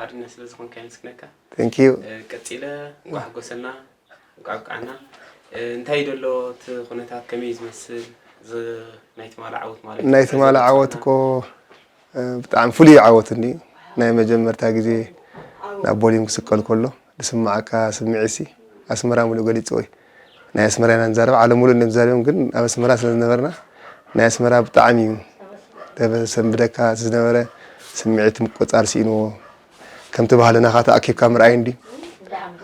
ኣድነ ስለ ዝኾንካ የመስግነካ። Thank you። እ፣ ቀጺለ እንኳዕ ሓጎሰና፣ እንኳዕ ኣብቅዓና። እ፣ እንታይ ደሎ እቲ ኩነታት ከመይ ዝመስል፣ ዝ-፣ ናይ ትማሊ ዓወት ማለት እዩ? ናይ ትማሊ ዓወት እኮ፣ እ፣ ብጣዕሚ ፍሉይ ዓወት እንዲ። ናይ መጀመርታ ግዜ ናብ ቦሊም ክስቀል ከሎ ዝስምዓካ ስምዒትሲ ኣስመራ ሙሉእ ገሊጽዎ እዩ። ናይ ኣስመራ ኢና ንዛረብ፣ ዓለም ሙሉእ እንድዮም ዝዛረብዮም፣ ግን ኣብ ኣስመራ ስለ ዝነበርና ናይ ኣስመራ ብጣዕሚ እዩ ዘሰንብደካ። ዝነበረ ስምዒት ምቁጽጻር ስኢንዎ። ከምቲ ባህልና ኸኣ ተኣኪብካ ምርኣይ እንድዩ።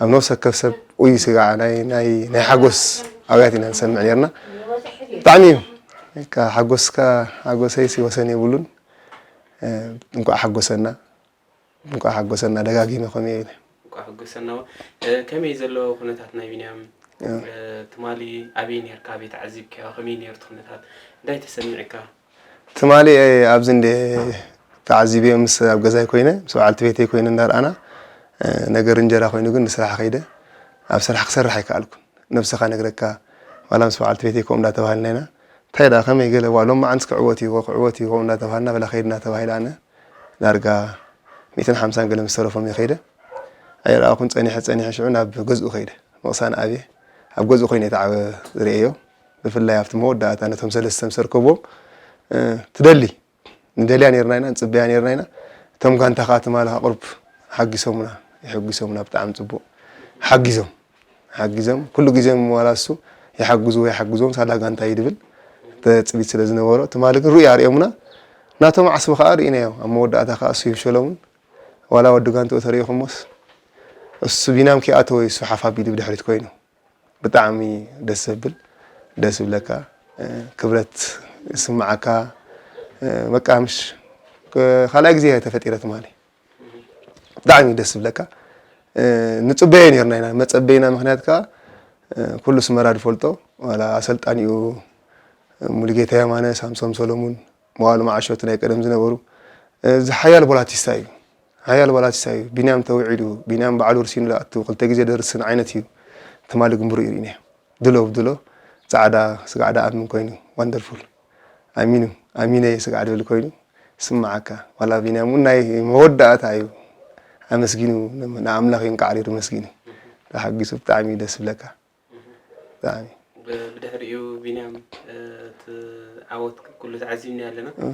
ኣብ ነፍሲ ወከፍ ሰብ ኡይ ስጋዕ ናይ፣ ናይ፣ ናይ ሓጎስ ኣውያት ኢና ንሰምዕ ኔርና። ብጣዕሚ እዩ። በቃ ሓጎስካ፣ ሓጎሰይሲ ወሰን የብሉን። እ፣ እንቋዕ ሓጎሰና። እንቋዕ ሓጎሰና ደጋጊመ ከምኡ ኢለ። እንቋዕ ሓጎሰና። እ፣ ከመይ ዘሎ ኩነታት ናይ ቢንያም? እ። እ፣ ትማሊ ኣበይ ኔርካ? ኣበይ ተዓዚብካዮ? ከመይ ኔሩ እቲ ኩነታት? እንታይ ተሰሚዕካ? ትማሊ፣ እ፣ ኣብዚ እንደ ተዓዚበዮ ምስ ኣብ ገዛይ ኮይነ፣ ምስ በዓልቲ ቤተይ ኮይነ እንዳርኣና፣ እ፣ ነገር እንጀራ ኮይኑ ግን ንስራሕ ከይደ፣ ኣብ ስራሕ ክሰርሕ ኣይከኣልኩን። ነብስኻ ነግረካ፣ ዋላ ምስ በዓልቲ ቤተይ ከምኡ እንዳተባሃልና ኢና። እንታይ ደኣ፣ ከመይ ገለ፣ ዋ፣ ሎማዓንስ ክዕወት እዩ፣ ክዕወት እዩ፣ ከምኡ እንዳተባሃልና፣ በላ ከይድ እንዳተባሂለ ኣነ ዳርጋ ሚእትን ሓምሳን ገለ ምስ ተረፎም እየ ከይደ። ኣይረኣኹን፣ ጸኒሐ፣ ጸኒሐ ሽዑ ናብ ገዝኡ ከይደ። ምቕሳን ኣብየ። ኣብ ገዝኡ ኮይነ እየ ተዓወ ዝርእየዮ። ብፍላይ ኣብቲ መወዳእታ ነቶም ሰለስተ ምስ ኣርከብዎም፣ እ፣ ትደሊ፣ ንደልያ ኔርና ኢና፣ ንጽበያ ኔርና ኢና። እቶም ጋንታ ከኣ ትማሊ ከኣ ቁሩብ ሓጊሶምና፣ የሐጒሶምና ብጣዕሚ ጽቡቕ። ሓጊዞም፣ ሓጊዞም፣ ኩሉ ግዜ ዋላ እሱ ይሓግዝዎ፣ ይሓግዝዎም፣ ሳላ ጋንታ እዩ ድብል ትጽቢት ስለ ዝነበሮ፣ ትማሊ ግን ርኡይ ኣርእዮምና። ናቶም ዓስቢ ከኣ ርኢናዮ። ኣብ መወዳእታ ከኣ እሱ ይፍሸሎምን፣ ዋላ ወዲ ጋንትኡ ተሪኢኹሞስ፣ እሱ ቢናም ከይኣተወ እዩ እሱ ሓፍ ኣቢሉ ብድሕሪት ኮይኑ። ብጣዕሚ ደስ ዘብል፣ ደስ ዝብለካ፣ እ፣ ክብረት ይስምዓካ። እ፣ በቃ ምሽ፣ እ፣ ካልኣይ ግዜ እየ ተፈጢረ ትማሊ። ብጣዕሚ ደስ ዝብለካ። እ፣ ንጽበዮ ኔርና ኢና፣ መጸበይና ምኽንያት ከኣ፣ እ፣ ኩሉ ኣስመራ ዝፈልጦ፣ ዋላ ኣሰልጣኒኡ ሙሉጌታ የማነ፣ ሳምሶም ሰሎሙን፣ መዋሉ መዓሾ እቲ ናይ ቀደም ዝነበሩ፣ እዚ ሓያል ቦላቲስታ እዩ። ሓያል ቦላቲስታ እዩ። ቢንያም ተውዒዱ፣ ቢንያም ባዕሉ ርሲኑ ዝኣቱ፣ ክልተ ግዜ ደርስን ዓይነት እዩ። ትማሊ ግን ብርኡ ርኢናዮ። ድሎ ብድሎ፣ ጻዕዳ ስጋዕ ደኣ ኣምን ኮይኑ፣ ዋንደርፉል። ኣሚኑ፣ ኣሚነ እየ ስጋዕ ድብል ኮይኑ፣ ስምዓካ። ዋላ ቢንያም እውን ናይ መወዳእታ እዩ። ኣመስጊኑ፣ ንኣምላኽ እዩ እንቃዕ ሪሩ መስጊኑ። ተሓጊሱ ብጣዕሚ እዩ ደስ ዝብለካ። ብጣዕሚ። ብ-፣ ብድሕሪኡ ቢንያም፣ እ፣ እቲ ዓወት ኩሉ ተዓዚብና ኣለና። እ።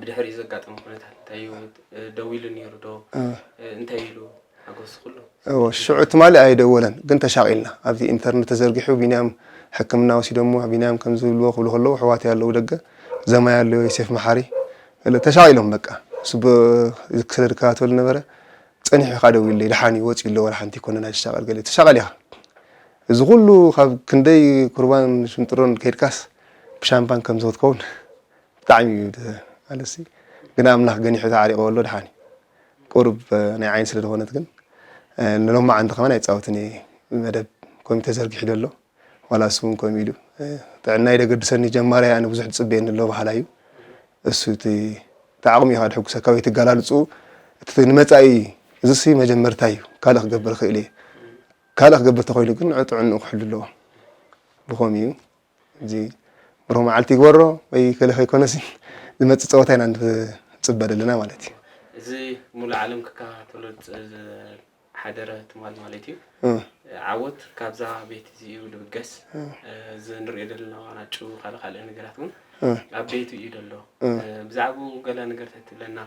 ብድሕሪኡ ዘጋጠመ ኩነታት እንታይ እዩ? እ፣ ደዊሉ ነይሩ ዶ? እ። እ፣ እንታይ ኢሉ? ሓጎስ ኩሉ። እወ፣ ሽዑ ትማሊ ኣይደወለን፣ ግን ተሻቒልና። ኣብዚ ኢንተርነት ተዘርጊሑ ቢንያም ሕክምና ወሲዶሞ፣ ቢንያም ከምዚ ይብልዎ ክብሉ ከለዉ፣ ኣሕዋተይ ኣለዉ ደገ፣ ዘማይ ኣሎ፣ ዮሴፍ መሓሪ፣ ገለ ተሻቒሎም በቃ። እሱ ብ-፣ ስለ ዝከታተሉ ነበረ፣ ጸኒሑ ከኣ ደዊሉለይ፣ ደሓን እዩ፣ ወጺኡ ኣሎ፣ ዋላ ሓንቲ ኣይኮነን ኣይትሻቐል፣ ገለ ተሻቐል ኢኻ። እዚ ኩሉ ካብ ክንደይ ኩርባን ሽንጥሮን ከይድካስ ብሻምፓን ከምዚ ክትከውን ብጣዕሚ እዩ ደ-፣ ማለትሲ ግን ኣምላኽ ገኒሑ ተዓሪቕዎ ኣሎ፣ ደሓን እዩ። ቁሩብ፣ እ፣ ናይ ዓይኒ ስለ ዝኾነት ግን፣ እ፣ ንሎማዓንቲ ከማን ኣይጻወትን እየ። መደብ ኮሚቴ ዘርጊሑ ዘሎ፣ ዋላ እሱ እውን ከምኡ ኢሉ። እ፣ ጥዕናይ ደገድሰኒ፣ ጀማሪ ኣነ ብዙሕ ዝጽበየኒ ኣሎ በሃላይ እዩ። እሱ እቲ፣ እቲ ዓቕሚ እዩ ከኣ ድሕጉሰካ ወይ ትገላልጹ፣ እቲ ንመጻኢ፣ እዚሲ መጀመርታ እዩ፣ ካልእ ክገብር እኽእል እየ። ካልእ ክገብር ተኾይኑ ግን ንዑ ጥዕንኡ ክሕሉ ኣለዎ። ብኸምኡ እዩ። እዚ ብሩህ መዓልቲ ይግበሮ ወይ ከለ ከይኮነሲ ዝመጽእ ጸወታ ኢና ንጽበ ዘለና ማለት እዩ። እዚ ሙሉእ ዓለም ክከታተሎ ዝጸ-፣ ዝሓደረ ትማል ማለት እዩ። እ። ዓወት ካብዛ ቤት እዚ እዩ ዝብገስ። እ። እዚ ንሪኦ ዘለና ዋንጫ ካልእ ካልእ ነገራት እውን እ። ኣብ ቤቱ እዩ ዘሎ። እ። ብዛዕባኡ ገለ ነገር ተትብለና፣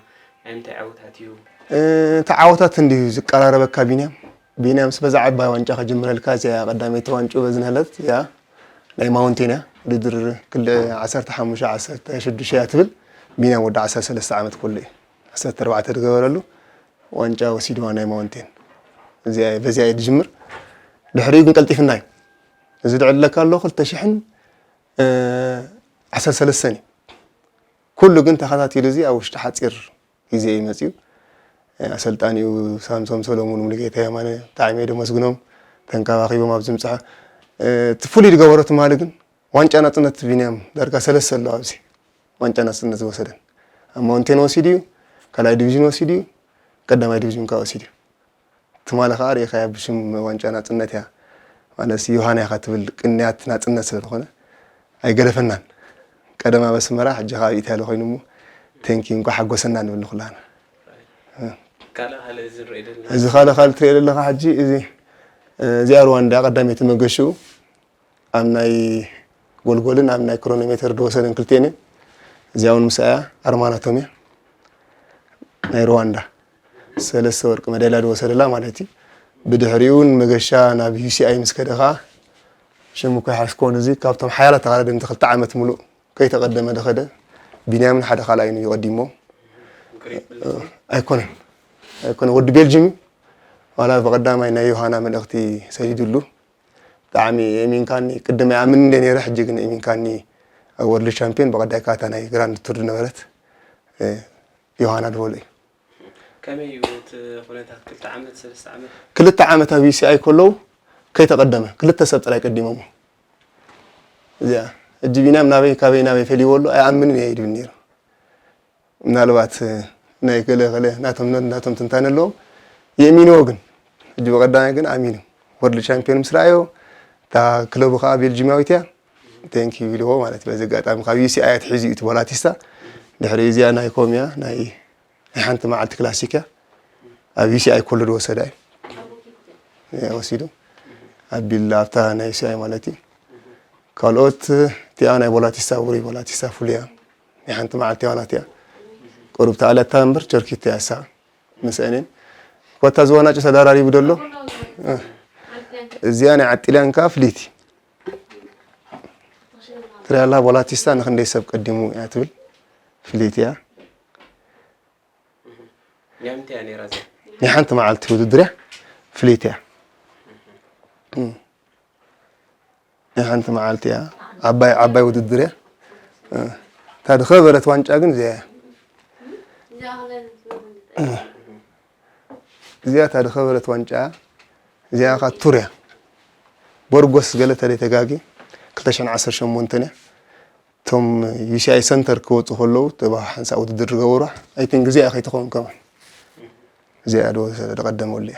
ናይ ምንታይ ዓወታት እዩ? እ፣ እቲ ዓወታት እንድዩ ዝቀራረበካ ቢንያም። ቢንያምስ በዛ ዓባይ ዋንጫ ከጅምረልካ፣ እዚኣ ቀዳመይቲ ዋንጭኡ በዚ ንህለት እዚኣ ናይ ማውንቴን እያ። ውድድር ክልተ ዓሰርተ ሓሙሽተ ዓሰርተ ሽዱሽተ እያ ትብል። ቢንያም ወዲ ዓሰርተ ሰለስተ ዓመት ከሎ እዩ ዓሰርተ ኣርባዕተ ዝገበረሉ ዋንጫ ወሲድዋ ናይ ማውንቴን። እዚኣ እየ፣ በዚኣ እየ ዝጅምር። ድሕሪኡ ግን ቀልጢፍና እዩ። እዚ ድዕለካ ኣሎ ክልተ ሽሕን፣ እ፣ ዓሰርተ ሰለስተን እዩ። ኩሉ ግን ተኸታቲሉ እዚ ኣብ ውሽጢ ሓጺር ግዜ እዩ መጺኡ። ኣሰልጣኒኡ ሳምሶም ሰሎሙን፣ ሙሉጌታ የማነ፣ ብጣዕሚ እየ ደመስግኖም። ተንከባኺቦም ኣብዚ ምጽሓ። እቲ ፍሉይ ዝገበሮ ትማሊ ግን ዋንጫ ናጽነት ቢንያም ዳርጋ ሰለስተ ኣለዋ ኣብዚ ዋንጫ ናጽነት ዝወሰደን። ኣብ ማውንቴን ወሲዱ እዩ፣ ካልኣይ ዲቪዥን ወሲዱ እዩ፣ ቀዳማይ ዲቪዥን ከኣ ወሲዱ እዩ። ትማሊ ከኣ ርኢኻያ ብሽም ዋንጫ ናጽነት እያ። ማለትሲ ዮሃና ኢኻ ትብል ቅንያት ናጽነት ስለ ዝኾነ ኣይገደፈናን። ቀደም ኣብ ኣስመራ፣ ሕጂ ከኣ ኣብ ኢታሊ ኮይኑ እሞ፣ ቴንኪ፣ እንኳዕ ሓጎሰና ንብል ንኩላና። ካልእ ካልእ እዚ ንሪኦ ዘለና። እዚ ካልእ ካልእ ትሪኦ ዘለኻ ሕጂ፣ እዚ፣ እዚኣ ሩዋንዳ ቀዳመይቲ መገሽኡ ኣብ ናይ ጎልጎልን ኣብ ናይ ክሮኖሜተር ዝወሰደን ክልቲኤን እየን። እዚኣ እውን ምስኣ እያ፣ ኣርማ ናቶም እያ። ናይ ሩዋንዳ ሰለስተ ወርቂ መዳልያ ዝወሰደላ ማለት እዩ። ብድሕሪኡ እውን መገሻ ናብ ዩ ሲ ኣይ ምስ ከደ ኸዓ፣ ሽሙ ከይሓዝክዎን፣ እዚ ካብቶም ሓያላት ተቐዳደምቲ ክልተ ዓመት ሙሉእ ከይተቐደመ ዝኸደ፣ ቢንያምን ሓደ ካልኣይን እዩ ቀዲሞ። ኣይኮነን፣ ኣይኮነን፣ ወዲ ቤልጅም እዩ። ዋላ ብቐዳማይ ናይ ዮሃና መልእኽቲ ሰዲዱሉ። ብጣዕሚ የእሚንካኒ፣ ቅድም ኣይኣምንን እየ ነይረ፣ ሕጂ ግን የእሚንካኒ። ኣብ ወርልድ ቻምፒዮን ብቐዳይ ካታ ናይ ግራንድ ቱር ዝነበረት፣ እ፣ ዮሃና ዝበሎ እዩ። ከመይ እዩ እቲ ኩነታት? ክልተ ዓመት፣ ሰለስተ ዓመት? ክልተ ዓመት ኣብ ዩ ሲ ኣይ ከለዉ ከይተቐደመ፣ ክልተ ሰብ ጥራይ ቀዲሞሞ። እዚኣ፣ ሕጂ ቢንያም ናበይ፣ ካበይ ናበይ ፈልይዎ ኣሎ፣ ኣይኣምንን እየ ይብል ነይሩ። ምናልባት ናይ ገለ ገለ ናቶም፣ ናቶም ትንታነ ኣለዎም። የእሚንዎ ግን፣ ሕጂ ብቐዳማይ ግን ኣሚኑ። ወርልድ ቻምፒዮን ምስ ረኣዮ፣ እታ ክለቡ ከኣ ቤልጂማዊት እያ፣ ቴንክ ዩ ኢልዎ ማለት እዩ። በዚ ኣጋጣሚ ካብ ዩ ሲ ኣይ ኣትሒዙ እዩ እቲ ቦላቲስታ። ድሕሪ እዚኣ ናይ ኮም እያ፣ ናይ፣ ናይ ሓንቲ መዓልቲ ክላሲክ እያ። ኣብ ዩ ሲ ኣይ ኮሎ ዝወሰዳ እዩ። እያ ወሲዱ። ኣቢላ ኣብታ ናይ ዩ ሲ ኣይ ማለት እዩ። ካልኦት እቲኣ ናይ ቦላቲስታ፣ ውሩይ ቦላቲስታ ፍሉያ። ናይ ሓንቲ መዓልቲ ዋላ እቲኣ ቁሩብ ተኣልያታ እምበር ቸርኪት እያ እሳ። ምስአንን ኮታ ዝዋናጩ ተደራሪቡ ደሎ። እ። እዚኣ ናይ ዓጢልያን ከኣ ፍልይቲ። ትሪኣላ ቦላቲስታ ንክንደይ ሰብ ቀዲሙ እያ ትብል። ፍልይቲ እያ። ናይ ሓንቲ መዓልቲ ውድድር እያ። ፍልይቲ እያ። እ። ናይ ሓንቲ መዓልቲ እያ። ዓባይ፣ ዓባይ ውድድር እያ። እ፣ እታ ዝኸበረት ዋንጫ ግን እዚኣ እያ። እ፣ እዚኣ እታ ዝኸበረት ዋንጫ እያ። እዚኣ ኸዓ ቱር እያ። ቦርጎስ ገለ ተለይ ተጋጊ ክልተ ሽሕን ዓሰርተ ሸሞንተን እያ። እቶም ዩ ሲ ኣይ ሰንተር ክወፁ ከለዉ፣ ተባ ሓንሳእ ውድድር ዝገበሩ፣ ኣይ ቲንክ እዚኣ ከይትኸውን ከማን። እዚኣ ዶ ዝቐደመሉ እያ።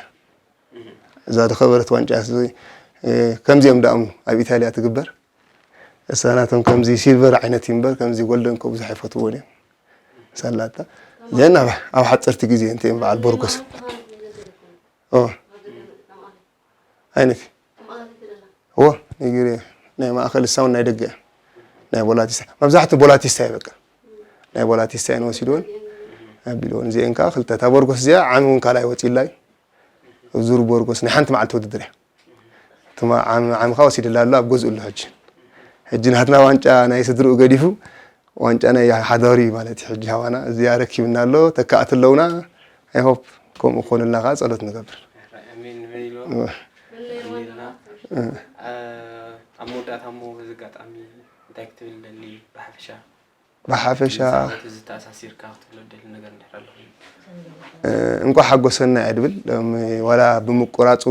እዛ ዝኸበረት ዋንጫ እዚ፣ እ፣ ከምዚኦም ደኣ ኣብ ኢታልያ ትግበር። እሳ ናቶም ከምዚ ሲልቨር ዓይነት እዩ እምበር፣ ከምዚ ጎልደን እኮ ብዙሕ ኣይፈትውዎን እዮም። ሳላታ። ዘን ኣብ፣ ኣብ ሓፀርቲ ግዜ እንተ እዮም በዓል ቦርጎስ። ኦ። ዓይነት። ዎ፣ ንግሪ ናይ ማእኸል እሳውን ናይ ደገ። ናይ ቦላቲስታ። መብዛሕትኡ ቦላቲስታ እዩ በቃ። ናይ ቦላቲስታ እየን ወሲድወን። ኣቢልወን። እዚአን ከዓ ክልተ። እታ ቦርጎስ እዚኣ ዓሚ እውን ካልኣይ ወፂላ እዩ። ዙር ቦርጎስ ናይ ሓንቲ መዓልቲ ውድድር እያ። ትማ-፣ ዓም-፣ ዓምኻ ወሲድላ ኣሎ፣ ኣብ ገዝኡ ኣሎ ሕጂ። ሕጂ ናትና ዋንጫ ናይ ስድርኡ ገዲፉ፣ ዋንጫ ናይ ሓዳሩ እዩ ማለት እዩ። ሕጂ ሃባና እዚኣ ረኪብና ኣሎ፣ ተካእቲ ኣለውና። ኣይ ሆፕ ከምኡ ክኾንልና ከዓ ጸሎት ንገብር። ኣሜን፣ ኣሜን ኢልዎ። እወ። ኣሜን ኢልና። እ። አ-፣ ኣብ መወዳእታ እሞ በዚ ኣጋጣሚ እንታይ ክትብል ደሊ ብሓፈሻ? ብሓፈሻ ትዝታ ኣሳሲርካ ክትብሎ ደሊ ነገር እንድሕር ኣለኹ? እንኳዕ ሓጎሰና እየ ድብል። ሎም ዋላ ብምቁራፁ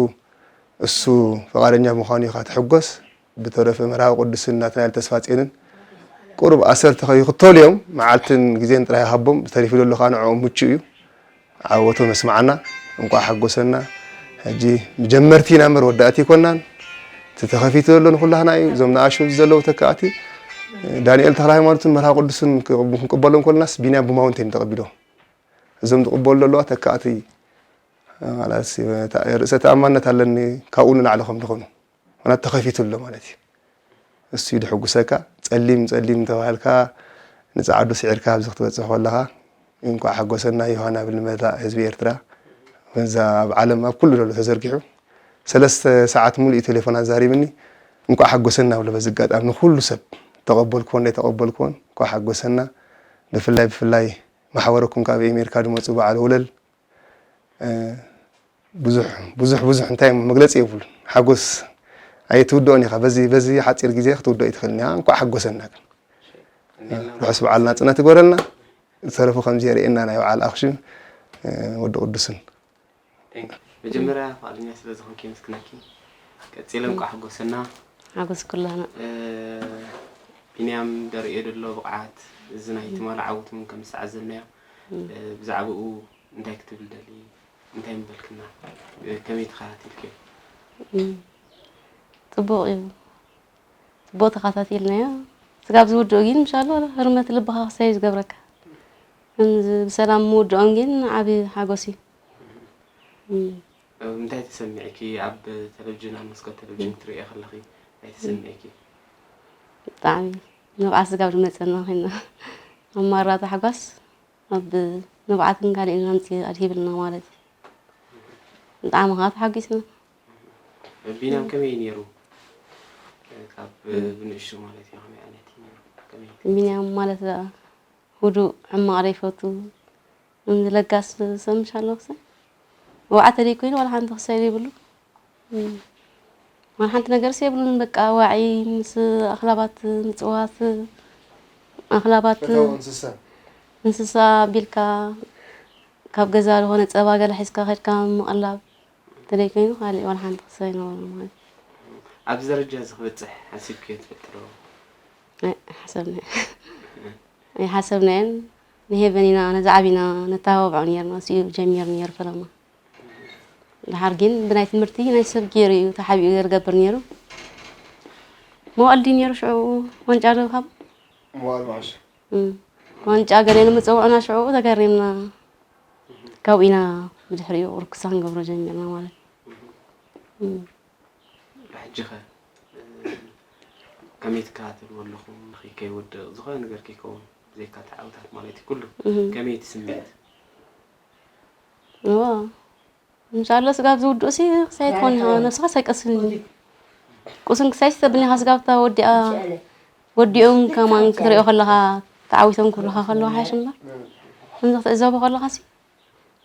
እሱ ፈቃደኛ ምዃኑ ኢኻ ትሕጎስ። ብተረፈ መርሃዊ ቅዱስን ናትናኤል ተስፋ ጽዮንን ቁሩብ ኣሰር ተኸይክተሉ እዮም። መዓልትን ግዜን ጥራይ ሃቦም፣ ዝተሪፉ ዘሎ ከዓ ንዕኦም ምቹእ እዩ። ዓወቶም የስምዓና። እንቋዕ ሓጎሰና። ሕጂ መጀመርቲ ኢና እምበር ወዳእቲ ኣይኮናን። እቲ ተኸፊቱ ዘሎ ንኹላህና እዩ። እዞም ንኣሽቱ ዘለዉ ተካእቲ ዳንኤል ተኽለ ሃይማኖትን መርሃ ቅዱስን ክንቅበሎም ከለናስ ቢንያም ብማውንቴን ተቐቢሎ። እዞም ዝቕበሉ ዘለዋ ተካእቲ ማለት ርእሰ ተኣማንነት ኣለኒ ካብኡ ንላዕሊ ከም ዝኾኑ። ምኽንያቱ ተኸፊቱ ኣሎ ማለት እዩ። እሱ እዩ ድሕጉሰካ። ጸሊም ጸሊም እንተባህልካ ንጸዓዱ ስዒርካ ኣብዚ ክትበጽሕ ከለኻ እንኳዕ ሓጎሰና ዮሃና ብል ንመላእ ህዝቢ ኤርትራ። በዛ ኣብ ዓለም ኣብ ኩሉ ዘሎ ተዘርጊሑ ሰለስተ ሰዓት ሙሉእ እዩ ቴሌፎን ኣዛሪብኒ። እንኳዕ ሓጎሰና ብሎ በዚ ኣጋጣሚ ንኩሉ ሰብ ተቐበልክዎን ዘይተቐበልክዎን እንኳዕ ሓጎሰና። ብፍላይ ብፍላይ ማሕበረኩም ካብ ኣሜሪካ ድመጹ በዓል ወለል ብዙሕ ብዙሕ ብዙሕ እንታይ እሞ መግለፂ የብሉን። ሓጎስ ኣይትውድኦን ኢኻ። በዚ በዚ ሓፂር ግዜ ክትውድኦ ኣይትኽእልን ኢኻ። እንኳዕ ሓጎሰና ግን ርሑስ በዓል ናፅነት ይግበረልና። ዝተረፉ ከምዚ የርእየና ናይ በዓል ኣኽሱም ወዲ ቅዱስን። መጀመርያ ፍቓደኛ ስለ ዝኾንኪ የመስግነኪ። ቀፂለ እንኳዕ ሓጎሰና። ሓጎስ ኩላና። ቢንያም ደርእዮ ዘሎ ብቕዓት እዚ ናይ ትማሊ ዓወት እውን ከም ዝተዓዘብናዮ ብዛዕባኡ እንታይ ክትብል ደሊ? እንታይ ምበልክና? ከመይ ተኸታቲልክዮ? ፅቡቕ እዩ። ፅቡቕ ተኸታቲልናዮ። ስጋብ ዝውድኡ ግን እንሻላ ህርመት ልብኻ ክሳይ ዝገብረካ። ከምዚ ብሰላም ምውድኦም ግን ዓቢ ሓጎስ እዩ። እንታይ ተሰሚዕኪ? ኣብ ቴሌቪዥን ኣብ መስኮት ቴሌቪዥን ክትርእዮ ከለኺ እንታይ ተሰሚዕኪ? ብጣዕሚ ንብዓት ስጋብ ዝመፀና ኮይና ኣማራ ታሕጓስ ኣብ ንብዓትን ካልእን ኣምፂኡ ኣድሂብልና ማለት እዩ። ብጣዕሚ ከዓ ተሓጒስና። ቢንያም ከመይ ነይሩ? ካብ ብንእሽቱ ማለት እዩ ከመይ ዓይነት እዩ ነይሩ? ከመይ? ቢንያም ማለት ደኣ ህዱእ ሕማቕ ዘይፈቱ ለጋስ ሰብ ምሽ ኣለዎ ክሳይ ወብዓተ ደይ ኮይኑ ዋላ ሓንቲ ክሳይ ዘይብሉ ዋላ ሓንቲ ነገርስ የብሉን። በቃ ዋዒ ምስ ኣኽላባት ምፅዋት ኣኽላባት ፈተው እንስሳ እንስሳ ኣቢልካ ካብ ገዛ ዝኾነ ፀባ ገለ ሒዝካ ከድካ ምቕላብ ተደይ ኮይኑ ካሊእ ዋላ ሓንቲ ክሳይ ነበሩ ማለት ኣብዚ ደረጃ እዚ ክበፅሕ ሓሲብክዮ ትፈልጢ ዶ? ሓሰብና ኣይሓሰብናዮን ንሄበን ኢና ነዚ ዓቢና ነተባብዖ ነርና እሱ ጀሚሩ ነይሩ ፈለማ ድሓር ግን ብናይ ትምህርቲ ናይ ሰብ ገይሩ እዩ ተሓቢኡ ዝገብር ነይሩ መዋእል ድዩ ነይሩ ሽዑ ዋንጫ ዶ ካብ መዋእል መዓሽ ዋንጫ ገለ ንምፅውዕና ሽዑ ተገሪምና ካብኡ ኢና ብድሕሪኡ ርክሳ ክንገብሮ ጀሚርና ማለት እዩ ብሕጂኸ ከመይ ትከታተልዎ ኣለኹም? ከይወድቕ ዝኾነ ነገር ከይከውን ብዘይካ እቲ ዓወታት ማለት እዩ ኩሉ ከመይ እቲ ስምዒት? እዋ እንሻላ ስጋብ ዝውድኡ ሲ ክሳይ ትኾን ኢኻ ነብስኻ ሳይቀስን ቁስን ክሳይ ስተብኒ ኢኻ ስጋብ እታ ወዲኣ ወዲኦም ከማን ክትሪኦ ከለኻ ተዓዊቶም ክብሉኻ ከለዉ ሓሽ እምበር ከምዚ ክትዕዘቦ ከለኻ ሲ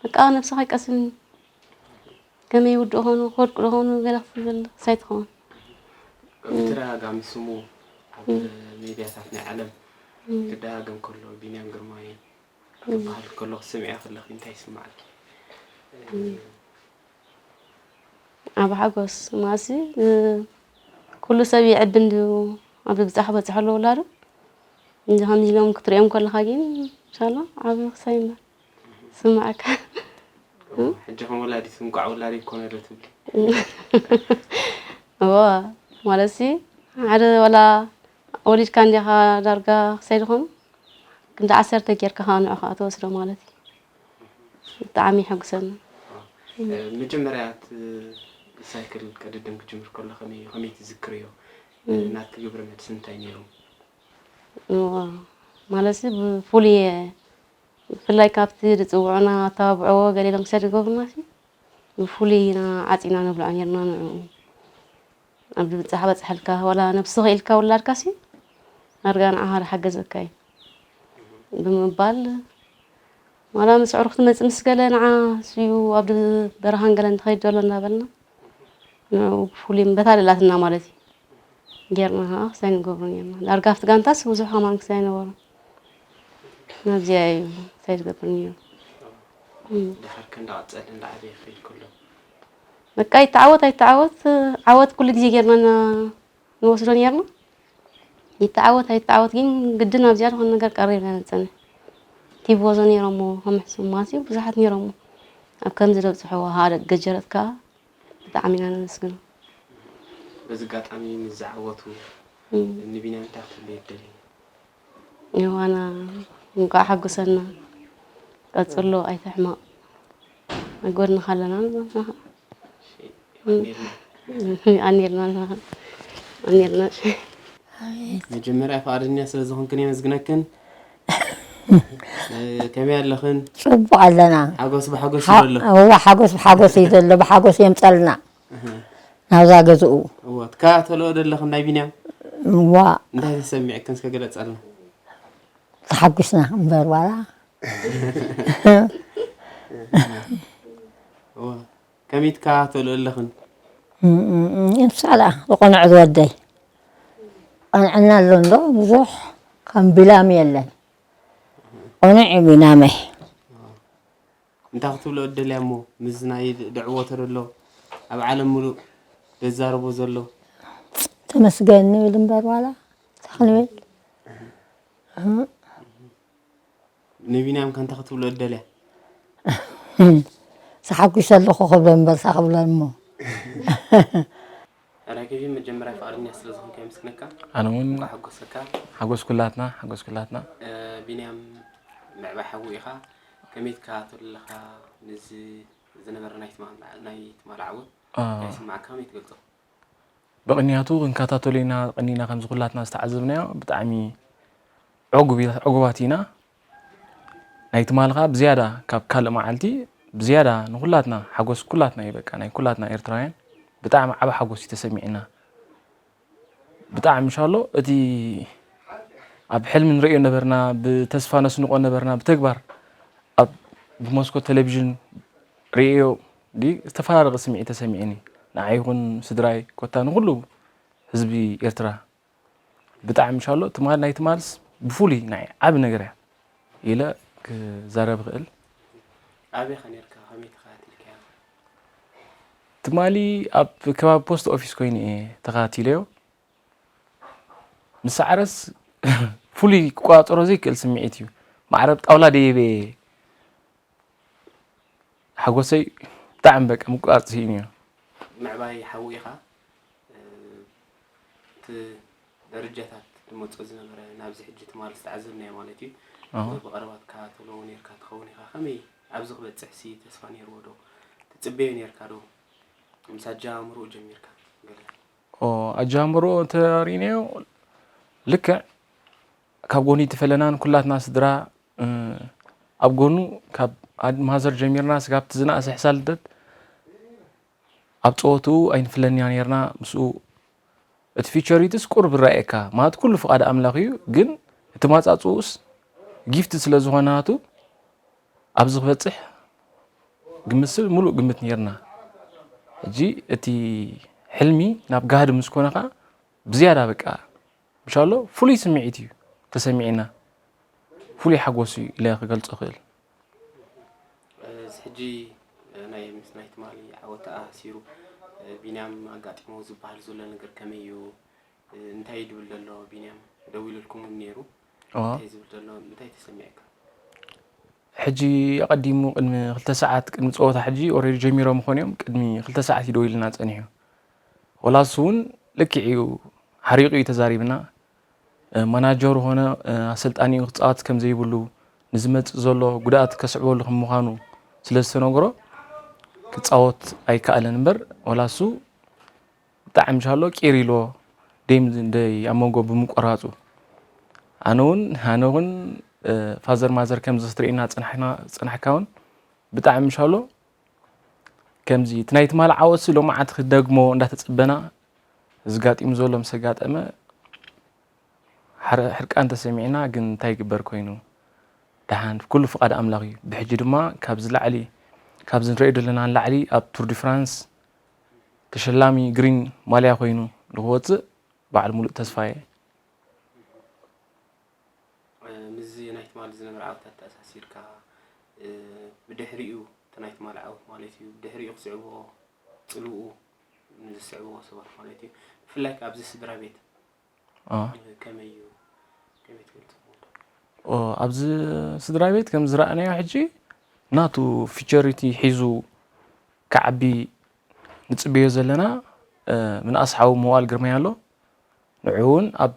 በቃ ነብስኻ ይቀስን ከመይ ይውድኡ ኾኑ ክወድቁ ዶ ኾኑ ገለ ክትብል ሳይትኸውን ብተደጋጋሚ ስሙ ኣብ ሜድያታት ናይ ዓለም ክደጋገም ከሎ ቢንያም ግርማይ ክበሃል ከሎ ክትሰምዕዮ ከለኺ እንታይ ይስምዓኪ? ዓቢ ሓጎስ ማሲ ኩሉ ሰብ ይዕቢ እንድዩ ኣብ ብጻሕ በጽሖ ኣሎ ውላዱ እንጂ ከምዚ ኢሎም ክትሪኦም ከለኻ ግን ኢንሻላ ዓቢ ክሳይ እምበር ስምዓካ ሕጂ ከም ወላዲት እንቋዕ ወላዲ ይኮነ ዶ ትብሊ? እዋ ማለትሲ ሓደ ወላ ወሊድካ እንዲኻ ዳርጋ ክሳይ ዝኾኑ ክንዲ ዓሰርተ ጌርካ ከዓ ንዑ ከዓ ትወስዶ ማለት እዩ። ብጣዕሚ የሐጉሰኒ። መጀመርያ እቲ ሳይክል ቅድድም ክጅምር ከሎ ከመይ ከመይ ትዝክርዮ? ናትኪ ግብረ መልሲ እንታይ ነይሩ? ማለት ብፍሉይ ብፍላይ ካብቲ ዝፅውዑና ኣተባብዕዎ ገለ ኢሎም ክሳይ ዝገብሩና ብፍሉይ ኢና ዓፂና ነብልዖ ነርና ንዕኡ። ኣብ ድብጻሕ በጽሐልካ ዋላ ነብስኺ ኢልካ ውላድካሲ ኣርጋ ንዓኻ ዝሓገዘካ እዩ ብምባል ዋላ ምስ ኣዕሩኽ ትመጽእ ምስ ገለ ንዓ ስዩ ኣብ በረኻን ገለ እንተኸይድ ዘሎ እንዳበልና ንዕኡ ብፍሉይ በታ ደላትና ማለት እዩ ጌርና ከዓ ክሳይ ንገብሮ ኔርና። ዳርጋ ኣብቲ ጋንታስ ብዙሕ ከማን ክሳይ ነበሮ ናብዚኣ እዩ እንታይ ዝገብር ነይሩ። እም። ድሓር ከ እንዳቐጸለ እንዳዓበየ ክኸይድ ከሎ? በቃ ይተዓወት ኣይተዓወት፣ ዓወት ኩሉ ግዜ ጌርና ና-፣ ንወስዶ ኔርና። ይተዓወት ኣይተዓወት ግን ግድን ኣብዚኣ ዝኾነ ነገር ቀሪብና ንጸንሕ። ቲቦዞ ኔሮሞ፣ ከም ሕሱም ማለት እዩ፣ ብዙሓት ኔሮሞ። ኣብ ከምዚ ደብጽሕዎ፣ ሃደ ገጀረት ከኣ ብጣዕሚ ኢና ነመስግኖ። በዚ ኣጋጣሚ ምስ ዝዓወቱ እም። ንቢንያም እንታይ ክትብልዮ ትደልዪ? የዋና እንኳዕ ሓጎሰና። ቀጽሎ ኣይትሕመቕ። ኣብ ጎድንኻ ኣለና ንብለካ። እሺ፣ እም። ኣኔርና። ኣኔርና ንብለካ። ኣኔርና። መጀመርያ ፍቓደኛ ስለ ዝኾንክን የመስግነክን። እ፣ ከመይ ኣለኽን? ጽቡቕ ኣለና። ሓጎስ ብሓጎስ ሓ-፣ ይበሎ። እዋ፣ ሓጎስ ብሓጎስ እዩ ዘሎ፣ ብሓጎስ የምጸልና። እህ። ናብዛ ገዝኡ። እዋ፣ ትከታተልኦ ዘለኽን ናይ ቢንያም? እዋ። እንታይ ተሰሚዕክን እስከ ግለጸልና። ተሓጒስና እምበር ዋላ። እዋ፣ ከመይ ትከታተልኦ ኣለኽን? እም፣ እም፣ እም፣ እንሳላ ዝቆንዐ ዝወደይ። ቀንዕና ኣሎ እንዶ ብዙሕ ከም ቢላም የለን። ቆንዕ እዩ ቢናመይ። እንታይ ክትብሎ እደልያ እሞ፣ ምስ ናይ ደዕወቶ ዘሎ፣ ኣብ ዓለም ምሉእ ደዛረቦ ዘሎ? ተመስገን ንብል እምበር ዋላ፣ እንታይ ክንብል? ንቢንያም ከ እንታይ ክትብሎ እደልያ? ተሓጒሰ ኣለኹ ክብሎ እምበር፣ ሳ ክብሎ እሞ። ራኬቢ መጀመርያ ፍቓደኛ ስለ ዝኾንካ የመስግነካ። ኣነ እውን እንኳዕ ሓጎሰካ። ሓጎስ ኩላትና፣ ሓጎስ ኩላትና። እ፣ ቢንያም ምዕባይ ሓዉ ኢኻ። ከመይ ትከታተሎ ኣለኻ? ነዚ ዝነበረ ናይ ትማል፣ ናይ ትማል ዓወት አ። እንታይ ይስምዓካ? ከመይ ትገልጾ? ብቕንያቱ ክንከታተሎ ኢና፣ ቀኒና ከምዚ ኩላትና ዝተዓዘብናዮ ብጣዕሚ ዕጉብ-፣ ዕጉባት ኢና። ናይ ትማሊ ኸኣ ብዝያዳ ካብ ካልእ መዓልቲ ብዝያዳ ንኹላትና ሓጎስ ኩላትና እዩ፣ በቃ ናይ ኩላትና ኤርትራውያን ብጣዕሚ ዓቢ ሓጎስ እዩ ተሰሚዕና። ብጣዕሚ ምሻሎ እቲ ኣብ ሕልሚ ንርእዮ ነበርና፣ ብተስፋ ነስንቖ ነበርና፣ ብተግባር ኣብ ብመስኮት ቴሌቪዥን ርእዮ ዲ ዝተፈራረቐ ስምዒት ተሰሚዕኒ። ንዓይ ይኹን ስድራይ ኮታ ንኹሉ ህዝቢ ኤርትራ። ብጣዕሚ ምሻሎ ትማል ናይ ትማልስ ብፍሉይ ናይ ዓቢ ነገር እያ ኢለ ክዛረብ እኽእል። ኣበይ ኢኻ ኔርካ? ከመይ ተኸታቲልካዮ? ትማሊ ኣብ ከባቢ ፖስት ኦፊስ ኮይነ እየ ተኸታቲለዮ። ምስ ሳዕረስ ፍሉይ ክቆጻጸሮ ዘይክእል ስምዒት እዩ። ማዕረ ኣብ ጣውላ ደይበ እየ ሓጎሰይ ብጣዕሚ በቃ ምቁራጽ ስኢኑ እዩ። ምዕባይ ሓዉ ኢኻ፣ እ፣ እቲ ደረጃታት ዝመጽኦ ዝነበረ ናብዚ ሕጂ ትማሊ ዝተዓዘብናዮ ማለት እዩ። ኣዎ። ብቐረባ ትከታተሎ ኔርካ ትኸውን ኢኻ። ከመይ ኣብዚ ክበጽሕሲ ተስፋ ኔርዎ ዶ? ትጽበዮ ኔርካ ዶ? ምስ ኣጀማምርኡ ጀሚርካ ገለ? ኦ፣ ኣጀማምርኡ እንተሪእናዮ ልክዕ ካብ ጎኒ ትፈለናን ኩላትና ስድራ፣ እ፣ ኣብ ጎኑ ካብ ኣድ-፣ ማዘር ጀሚርና ስጋብ እቲ ዝነኣሰ ሕሳን ልደት ኣብ ጸወትኡ ኣይንፍለንያ ኔርና። ምስኡ እቲ ፊቸሪትስ ቁሩብ ይረኣየካ፣ ማለት ኩሉ ፍቓድ ኣምላኽ እዩ፣ ግን እቲ ማጻጽኡስ ጊፍት ስለ ዝኾነ ናቱ ኣብዚ ክበጽሕ ግምስል ሙሉእ ግምት ኔርና። ሕጂ እቲ ሕልሚ ናብ ጋህዲ ምስ ኮነ ኸኣ ብዝያዳ በቃ ምሻሎ ፍሉይ ስምዒት እዩ ተሰሚዕና። ፍሉይ ሓጎስ እዩ ኢለ ክገልጾ እኽእል። እዚ ሕጂ ናይ ምስ ናይ ትማሊ ዓወት ተኣሳሲሩ ቢንያም ኣጋጢሞ ዝበሃል ዘሎ ነገር ከመይ እዩ? እንታይ እዩ ዝብል ዘሎ ቢንያም? ደዊሉልኩም እውን ነይሩ። እዋ። እንታይ ዝብል ዘሎ? እንታይ ተሰሚዕካ? ሕጂ ኣቐዲሙ ቅድሚ ክልተ ሰዓት፣ ቅድሚ ጸወታ ሕጂ ኦልሬዲ ጀሚሮም ምኾኑ እዮም። ቅድሚ ክልተ ሰዓት እዩ ደዊሉና ጸኒሑ። ወላ እሱ እውን ልክዕ እዩ፣ ሓሪቑ እዩ ተዛሪብና። እ፣ ማናጀሩ ኾነ፣ እ፣ ኣሰልጣኒኡ ክጻወት ከም ዘይብሉ፣ ንዝመጽእ ዘሎ ጉድኣት ከስዕበሉ ከም ምዃኑ ስለ ዝተነግሮ፣ ክጻወት ኣይከኣለን እምበር፣ ወላ እሱ ብጣዕሚ ምሻሎ ቂር ኢልዎ፣ ደይ፣ ደይ ኣብ መንጎ ብምቁራጹ። ኣነ እውን፣ ኣነ እውን፣ እ፣ ፋዘር ማዘር ከምዚ ክትርእየና ዝጸናሕና፣ ዝጸናሕካ እውን ብጣዕሚ ምሻሎ ከምዚ፣ እቲ ናይ ትማሊ ዓወትሲ ሎማዓንቲ ክደግሞ እንዳተጸበና፣ እዚ ጋጢሙ ዘሎ ምስ ኣጋጠመ፣ ሓር-፣ ሕርቃን ተሰሚዕና፣ ግን እንታይ ይግበር ኮይኑ፣ ደሓን ኩሉ ፍቓድ ኣምላኽ እዩ። ብሕጂ ድማ ካብዚ ላዕሊ፣ ካብዚ ንርእዮ ዘለና ንላዕሊ ኣብ ቱር ዲ ፍራንስ ተሸላሚ ግሪን ማልያ ኮይኑ ንኽወጽእ በዓል ሙሉእ ተስፋ እየ። ምስዚ ናይ ትማሊ ዝነበረ ዓወታት ተኣሳሲርካ፣ እ፣ ብድሕሪኡ እቲ ናይ ትማሊ ዓወት ማለት እዩ፣ ብድሕሪኡ ክስዕብዎ ጽልኡ ንዝስዕብዎ ሰባት ማለት እዩ። ብፍላይ ከኣ ኣብዚ ስድራ ቤት አ። ከመይ እዩ? ከመይ ትገልጾ? ኦ፣ ኣብዚ ስድራ ቤት ከም ዝረኣናዮ ሕጂ ናቱ ፊቸሪቲ ሒዙ ክዓቢ ንጽበዮ ዘለና፣ እ፣ ምንኣስ ሓው መዋል ግርማይ ኣሎ። ንዑ እውን ኣብ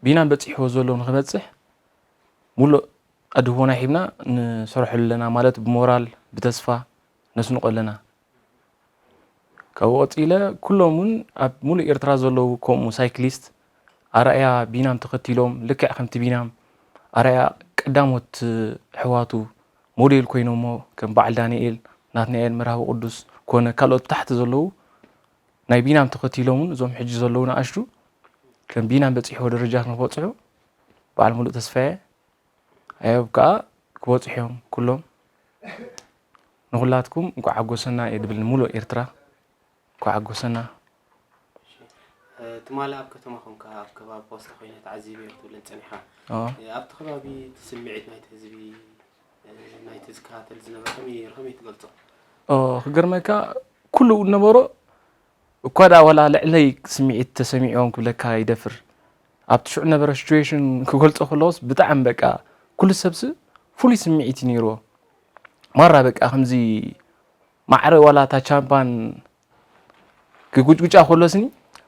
ቢናም በጺሕዎ ዘሎ ንኽበጽሕ ሙሉእ ኣድህቦና ሂብና ንሰርሐሉ ኣለና፣ ማለት ብሞራል ብተስፋ ነስንቆ ኣለና። ካብኡ ቀጺለ ኩሎም እውን ኣብ ሙሉእ ኤርትራ ዘለዉ ከምኡ ሳይክሊስት ኣርኣያ ቢናም ተኸቲሎም ልክዕ ከምቲ ቢናም ኣርኣያ ቀዳሞት ኣሕዋቱ ሞዴል ኮይኖሞ ከም በዓል ዳንኤል ናትናኤል መርሃዊ ቅዱስ ኮነ ካልኦት ታሕቲ ዘለዉ ናይ ቢናም ተኸቲሎም እውን እዞም ሕጂ ዘለዉ ንኣሽቱ ከም ቢናም በጺሕዎ ደረጃ ንክበጽሑ በዓል ሙሉእ ተስፋየ ኣየብ ከኣ ክበጽሑ እዮም ኩሎም። ንኹላትኩም እንኳዕ ሓጎሰና እየ ድብል ንሙሉእ ኤርትራ እንኳዕ ሓጎሰና። ትማሊ ኣብ ከተማ ኮንካ ኣብ ከባቢ ፖስታ ኮይነ ተዓዚበ እየ ክትብለኒ ጸኒሕካ። ኣዎ። ኣብቲ ከባቢ እቲ ስምዒት ናይቲ ህዝቢ፣ ናይቲ ዝከታተል ዝነበረ ከመይ ነይሩ? ከመይ ትገልጾ? ኦ፣ ክገርመካ ኩሉ ዝነበሮ እኳ ደኣ ዋላ ልዕለይ ስምዒት ተሰሚዕዎም ክብለካ ይደፍር። ኣብቲ ሽዑ ነበረ ሲቹዌሽን ክገልጾ ከለዎስ ብጣዕሚ በቃ ኩሉ ሰብሲ ፍሉይ ስምዒት እዩ ነይርዎ። ማራ በቃ ከምዚ ማዕረ ዋላ እታ ቻምፓን ክጉጭጉጫ ከሎስኒ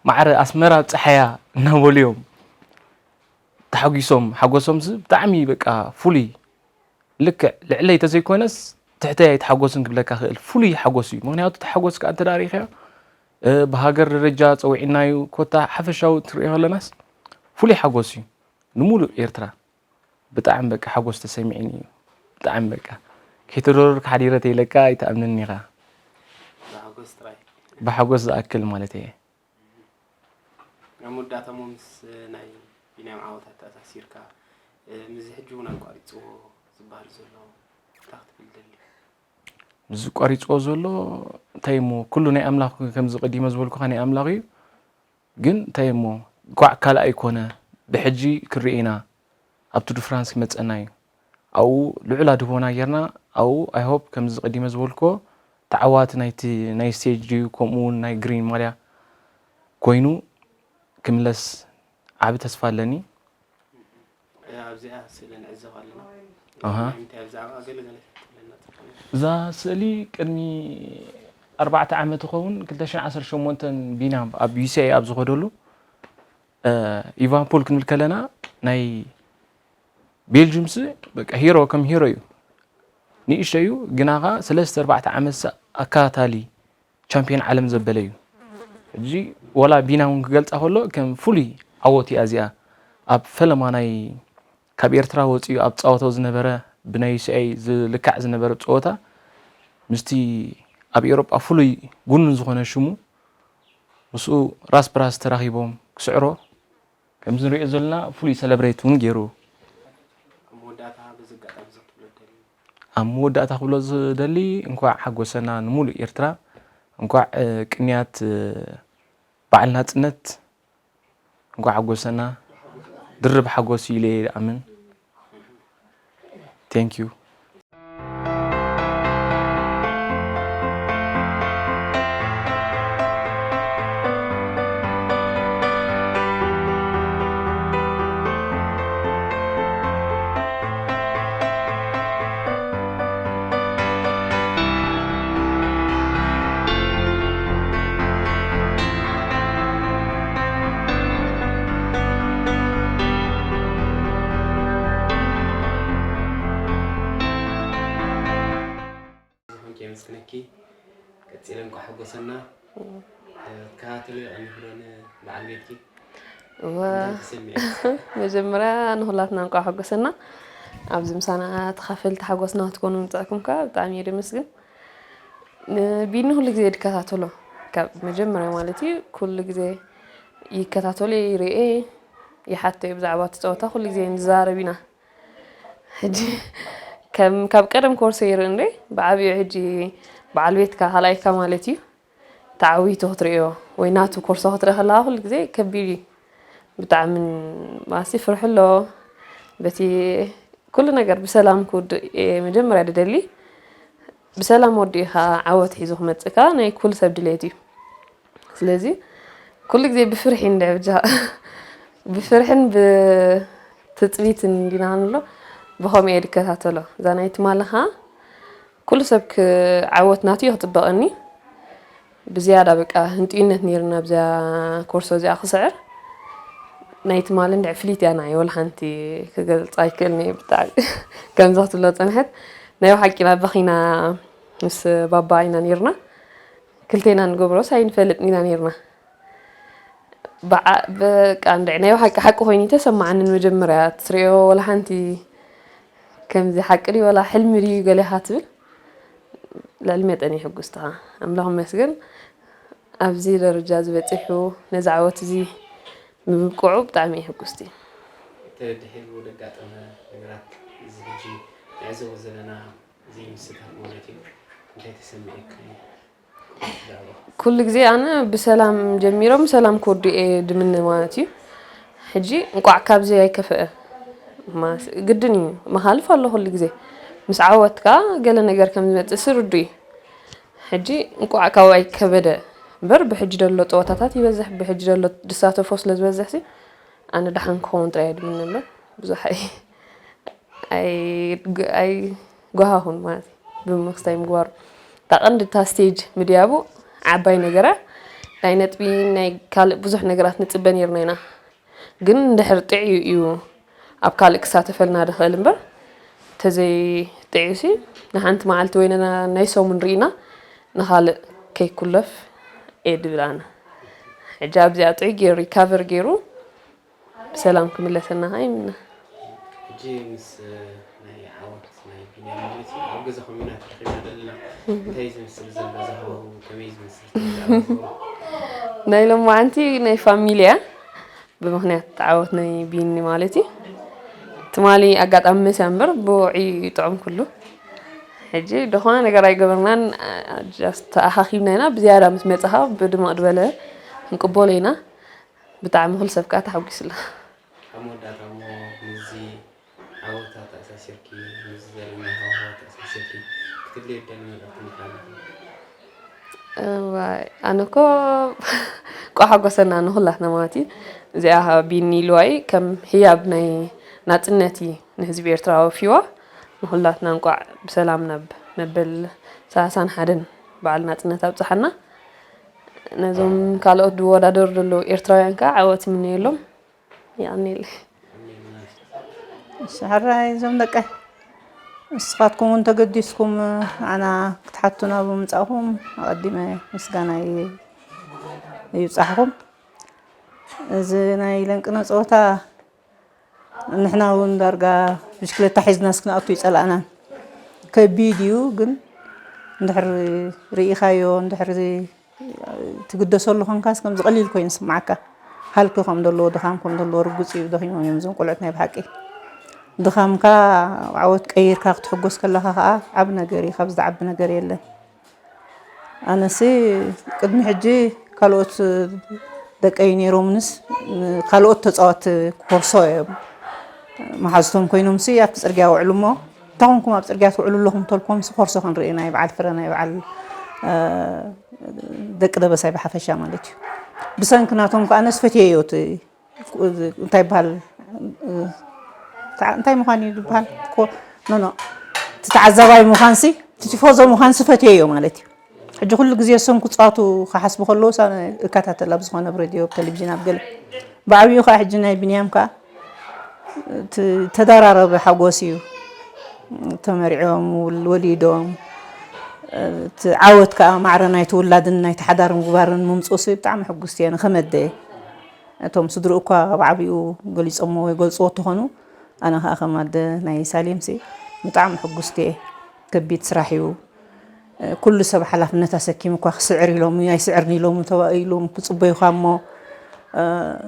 ማዕረ ኣስመራ ኣብጽሓያ እናበሉ እዮም ተሓጒሶም። ሓጎሶምሲ ብጣዕሚ በቃ ፍሉይ ልክዕ ልዕለይ ተዘይኮነስ ትሕተይ ኣይተሓጎስን ክብለካ ክእል ፍሉይ ሓጎስ እዩ። ምክንያቱ እቲ ሓጎስ ከዓ እንተ ደኣ ርኢኻዮ፣ እ፣ ብሃገር ደረጃ ጸዊዕናዩ ኮታ ሓፈሻዊ ትርእዮ ከለናስ ፍሉይ ሓጎስ እዩ። ንምሉእ ኤርትራ ብጣዕሚ በቃ ሓጎስ ተሰሚዕኒ እዩ። ብጣዕሚ በቃ ከይተደረርኩ ሓዲረ ተይለካ ኣይትኣምንን ኢኻ። ብሓጎስ ጥራይ። ብሓጎስ ዝኣክል ማለት እየ። ኣብ መወዳእታ እሞ ምስ ናይ ቢንያም ዓወታት ተኣሳሲርካ፣ እ፣ ምስዚ ሕጂ እውን ኣቋሪጽዎ ዝበሃል ዘሎ እንታይ ክትብል ትደሊ? ምስዚ ኣቋሪጽዎ ዘሎ እንታይ እሞ ኩሉ ናይ ኣምላኽ ከምዚ ቀዲመ ዝበልኩኻ ናይ ኣምላኽ እዩ። ግን እንታይ እሞ ኳዕ ካልኣይ ኮነ ብሕጂ ክርኢ ኢና ኣብ ቱር ደ ፍራንስ ክመጸና እዩ። ኣብኡ ልዑል ኣድህቦና ጌርና ኣብኡ I hope ከምዚ ቀዲመ ዝበልክዎ ተዓዋቲ ናይቲ ናይ ስቴጅ ድዩ ከምኡ እውን ናይ ግሪን ማልያ ኮይኑ ክምለስ ዓቢ ተስፋ ኣለኒ። ኣብዚኣ ስእሊ ንዕዘብ ኣለና። ኣሃ። ናይ ምንታይ ኣብዛዕባ ገለ ገለ ትብለና ትኽእል? እዛ ስእሊ ቅድሚ ኣርባዕተ ዓመት ይኸውን ክልተ ሽሕን ዓሰርተ ሸሞንተን ቢናም ኣብ ዩ ሲ ኣይ ኣብ ዝኸደሉ፣ እ፣ ሊቨርፑል ክንብል ከለና ናይ ቤልጅምስ በቃ ሂሮ ከም ሂሮ እዩ። ንእሽቶ እዩ ግና ኸዓ ሰለስተ ኣርባዕተ ዓመት ኣካታሊ ቻምፒዮን ዓለም ዘበለ እዩ። ሕጂ ወላ ቢና እውን ክገልጻ ከሎ ከም ፍሉይ ዓወት እያ እዚኣ። ኣብ ፈለማ ናይ ካብ ኤርትራ ወጺኡ ኣብ ጻወቶ ዝነበረ ብናይ ዩ ሲ ኣይ ዝልካዕ ዝነበረ ጸወታ ምስቲ ኣብ ኤውሮጳ ፍሉይ ጉኑን ዝኾነ ሽሙ ምስኡ ራስ ብራስ ተራኺቦም ክስዕሮ ከምዚ ንሪኦ ዘለና ፍሉይ ሰለብሬት እውን ገይሩ። ኣብ መወዳእታ በዚ ኣጋጣሚ እዚ ክትብሎ ትደሊ? ኣብ መወዳእታ ክብሎ ዝደሊ እንኳዕ ሓጎሰና ንሙሉእ ኤርትራ፣ እንኳዕ፣ እ፣ ቅንያት፣ እ፣ በዓል ናጽነት እንኳዕ ሓጎሰና። ድርብ ሓጎስ እዩ ኢለ እየ ዝኣምን። Thank you። ዝኾንኪ የመስግነኪ። ቀጺለ እንኳዕ ሓጎሰና። እም። እ፣ ትከታተልዮ ቀኒኺ ዶ ንበዓል ቤትኪ? እወ። እንታይ ተሰሚዑ? መጀመርያ ንኹላትና እንኳዕ ሓጎሰና። ኣብዚ ምሳና ተኻፈልቲ ሓጎስና ክትኮኑ ምጻእኩም ከኣ ብጣዕሚ እየ ደመስግን። ንቢኒ ኩሉ ግዜ ድከታተሎ። ካብ መጀመርያ ማለት እዩ፣ ኩሉ ግዜ ይከታተሎ እየ፣ ይርእየ፣ ይሓቶ እየ ብዛዕባ እቲ ጸወታ፣ ኩሉ ግዜ ንዛረብ ኢና። ሕጂ ከም፣ ካብ ቀደም ኮርሶ ይርኢ እንዴ፣ ብዓብዩ ሕጂ በዓል ቤትካ ካልኣይካ ማለት እዩ። ተዓዊቱ ክትርእዮ ወይ ናቱ ኮርሶ ክትርኢ ከለኻ ኩሉ ግዜ ከቢድ እዩ። ብጣዕሚ ማሲ ፍርሒ ኣሎ። በቲ ኩሉ ነገር ብሰላም ክውድእ እየ መጀመርያ ድደሊ። ብሰላም ወዲእኻ ዓወት ሒዙ ክመጽእ ከኣ ናይ ኩሉ ሰብ ድሌት እዩ። ስለዚ ኩሉ ግዜ ብፍርሒ እንድዒ ብጃ ብፍርሕን ብትጽቢትን እንዲና ንብሎ፣ ብኸምኡ እየ ድከታተሎ። እዛ ናይ ትማሊ ከኣ ኩሉ ሰብ ክ-፣ ዓወት ናቱ እዩ ክጽበቐኒ። ብዝያዳ በቃ ህንጥዩነት ነይርና ኣብዚኣ ኮርሶ እዚኣ ክስዕር። ናይ ትማሊ እንድዒ ፍልይቲ እያ ንዓይ፣ ወላ ሓንቲ ክገልጻ ኣይክእልን እየ ብጣዕሚ። ከምዚ ክትብሎ ጸንሐት። ናይ ብሓቂ ኢና በኺና ምስ ባባ ኢና ነይርና። ክልቴና ንገብሮስ ኣይንፈልጥን ኢና ነይርና። በዓ-፣ በቃ እንድዒ ናይ ብሓቂ ሓቂ ኮይኑ ተሰማዓኒ። ንመጀመርያ ትርእዮ ወላ ሓንቲ ከምዚ ሓቂ ድዩ ወላ ሕልሚ ድዩ ገለ ኢኻ ትብል። ልዕሊ መጠን እየ ሕጉስቲ ኸኣ። ኣምላኽ ይመስገን ኣብዚ ደረጃ እዚ በጺሑ ነዚ ዓወት እዚ ምብቅዑ ብጣዕሚ እየ ሕጉስቲ። እቲ ድሒሩ ዘጋጠመ ነገራት እዚ ሕጂ ንዕዘቦ ዘለና ዘይምስታት ማለት እዩ። እንታይ ተሰሚዑካ እዩ? ብዛዕባ ኩሉ ግዜ ኣነ ብሰላም ጀሚሮም ብሰላም ክወድኡ እየ ድምነ ማለት እዩ። ሕጂ እንቋዕ ካብዚ ኣይከፍአ። ማስ-፣ ግድን እዩ፣ መሓልፍ ኣሎ ኩሉ ግዜ። ምስ ዓወትካ ገለ ነገር ከም ዝመጽእ ሲ ርዱእ እዩ። ሕጂ እንቋዕ ካብኡ ኣይከበደ እምበር፣ ብሕጂ ዘሎ ጸወታታት ይበዝሕ፣ ብሕጂ ዘሎ ዝሳተፎ ስለ ዝበዝሕ ሲ፣ ኣነ ደሓን ክኸውን ጥራይ እየ ድምነ እምበር፣ ብዙሕ ኣይ-፣ ኣይ-፣ ኣይጓሃኹን ማለት እዩ። ብምክስታይ ምግባሩ። እታ ቀንዲ እታ ስቴጅ ምድያቡ ዓባይ ነገር እያ። ናይ ነጥቢ፣ ናይ ካልእ ብዙሕ ነገራት ንጽበ ነይርና ኢና። ግን እንድሕር ጥዕዩ እዩ ኣብ ካልእ ክሳተፈልና ድኽእል እምበር፣ ተዘይጥዕዩሲ ንሓንቲ መዓልቲ ወይ ንና-፣ ናይ ሰሙን ርኢና ንኻልእ ከይኩለፍ እየ ድብል ኣነ። ሕጂ ኣብዚኣ ጥዑይ ገይሩ፣ ሪካቨር ገይሩ፣ ብሰላም ክምለሰና ኸኣ ይምነ። ሕጂ ምስ ናይ ዓወት ናይ ቢንያም ማለት እዩ ኣብ ገዛኹም ኢና ተረኺብና ዘለና። እንታይ እዩ ዝመስል ዘሎ እዚ ሃዋህው? ከመይ እዩ ዝመስል? ናይ ሎማዓንቲ ናይ ፋሚሊ እያ፣ ብምኽንያት ዓወት ናይ ቢኒ ማለት እዩ። ትማሊ ኣጋጣሚ መሲያ እምበር ብውዑይ እዩ ጥዑም ኩሉ። ሕጂ ዝኾነ ነገር ኣይገበርናን፣ ጃስት ተኣኻኺብና ኢና። ብዝያዳ ምስ መጻኻ ብድምቕ ዝበለ ክንቅበሎ ኢና። ብጣዕሚ ኩሉ ሰብ ከኣ ተሓጒሱ ኣሎ። ኣብ መወዳእታ እሞ ምስዚ ዓወት ኣተኣሳሲርኪ፣ ምስዚ ዘለና ሃዋህው ኣተኣሳሲርኪ ክትብልዮ ትደሊ መልእኽቲ እንታይ ኣለኪ? እዋይ፣ ኣነ እኮ እንቋዕ ሓጎሰና ንኹላትና ማለት እዩ። እዚኣ ቢኒ ኢልዋ እዩ፣ ከም ህያብ ናይ ናጽነት እዩ ንህዝቢ ኤርትራ ኣወፊዋ። ንኹላትና እንቋዕ ብሰላም ናብ መበል ሰላሳን ሓደን በዓል ናጽነት ኣብጽሓና። ነዞም ካልኦት ዝወዳደሩ ዘለዉ ኤርትራውያን ከኣ ዓወት ይምነየሎም። የቐንየለይ። እሺ፣ ሕራይ እዞም ደቀይ፣ ንስኻትኩም እውን ተገዲስኩም ንዓና ክትሓቱና ብምምጻእኩም ኣቐዲመ ምስጋናይ ይብጻሕኩም። እዚ ናይ ለንቅነ ጸወታ ንሕና እውን ዳርጋ ብሽክለታ ሒዝናስ ክንኣቱ ይጸላእናን። ከቢድ እዩ፣ ግን እንድሕር ርኢኻዮ፣ እንድሕር ትግደሰሉ ኾንካስ ከምዚ ቀሊል ኮይኑ ይስምዓካ። ሃልኪ ከም ዘለዎ፣ ድኻም ከም ዘለዎ ርጉጽ እዩ። ደኺሞም እዮም እዞም ቆልዑት ናይ ብሓቂ። ድኻምካ ዓወት ቀይርካ ክትሕጎስ ከለኻ ኸኣ ዓቢ ነገር እዩ፣ ካብዚ ዝዓቢ ነገር የለን። ኣነሲ ቅድሚ ሕጂ ካልኦት ደቀይ ነይሮምንስ፣ ካልኦት ተጻወትቲ ኮርሶ እዮም መሓዝቶም ኮይኖምሲ ኣብቲ ጽርግያ ውዕሉ እሞ፣ እንታይ ኾንኩም ኣብ ጽርግያ ትውዕሉ ኣለኹም እንተልኩምሲ፣ ኮርሶ ክንርኢ፣ ናይ በዓል ፍረ፣ ናይ በዓል፣ እ፣ ደቂ ደበሳይ ብሓፈሻ ማለት እዩ። ብሰንኪ ናቶም ከኣ ኣነስ ፈትየዮ እቲ፣ እንታይ ይበሃል፣ እ፣ ተዓ-፣ እንታይ ምዃን እዩ ዝበሃል? ኮ-፣ ኖ፣ ኖ። እቲ ተዓዛባይ ምዃንሲ፣ እቲ ቲፎዞ ምዃንሲ ፈትየዮ ማለት እዩ። ሕጂ ኩሉ ግዜ እሶም ክጻወቱ ክሓስቡ ከለዉ፣ ሳ-፣ እከታተል ኣብ ዝኾነ፣ ኣብ ሬድዮ፣ ኣብ ቴሌቪዥን፣ ኣብ ገለ። ብዓብዩ ከኣ ሕጂ ናይ ቢንያም ከኣ እቲ ተደራረበ ሓጎስ እዩ። ተመርዕዮም፣ ውል-፣ ወሊዶም፣ እቲ ዓወት ከኣ ማዕረ ናይቲ ውላድን ናይቲ ሓዳር ምግባርን ምምጽኡሲ ብጣዕሚ ሕጉስቲ እየ፣ ንኸመደ። እቶም ስድርኡ እኳ ብዓብኡ ገሊጾምዎ ወይ ገልጽዎ እንተኾኑ፣ ኣነ ከኣ ከም ኣደ ናይ ሳሌምሲ ብጣዕሚ ሕጉስቲ እየ። ከቢድ ስራሕ እዩ። ኩሉ ሰብ ሓላፍነት ኣሰኪሙ እኳ ክስዕር ኢሎም እዩ፣ ኣይስዕርን ኢሎም ተባኢሎም ክጽበዩኻ እሞ፣ እ፣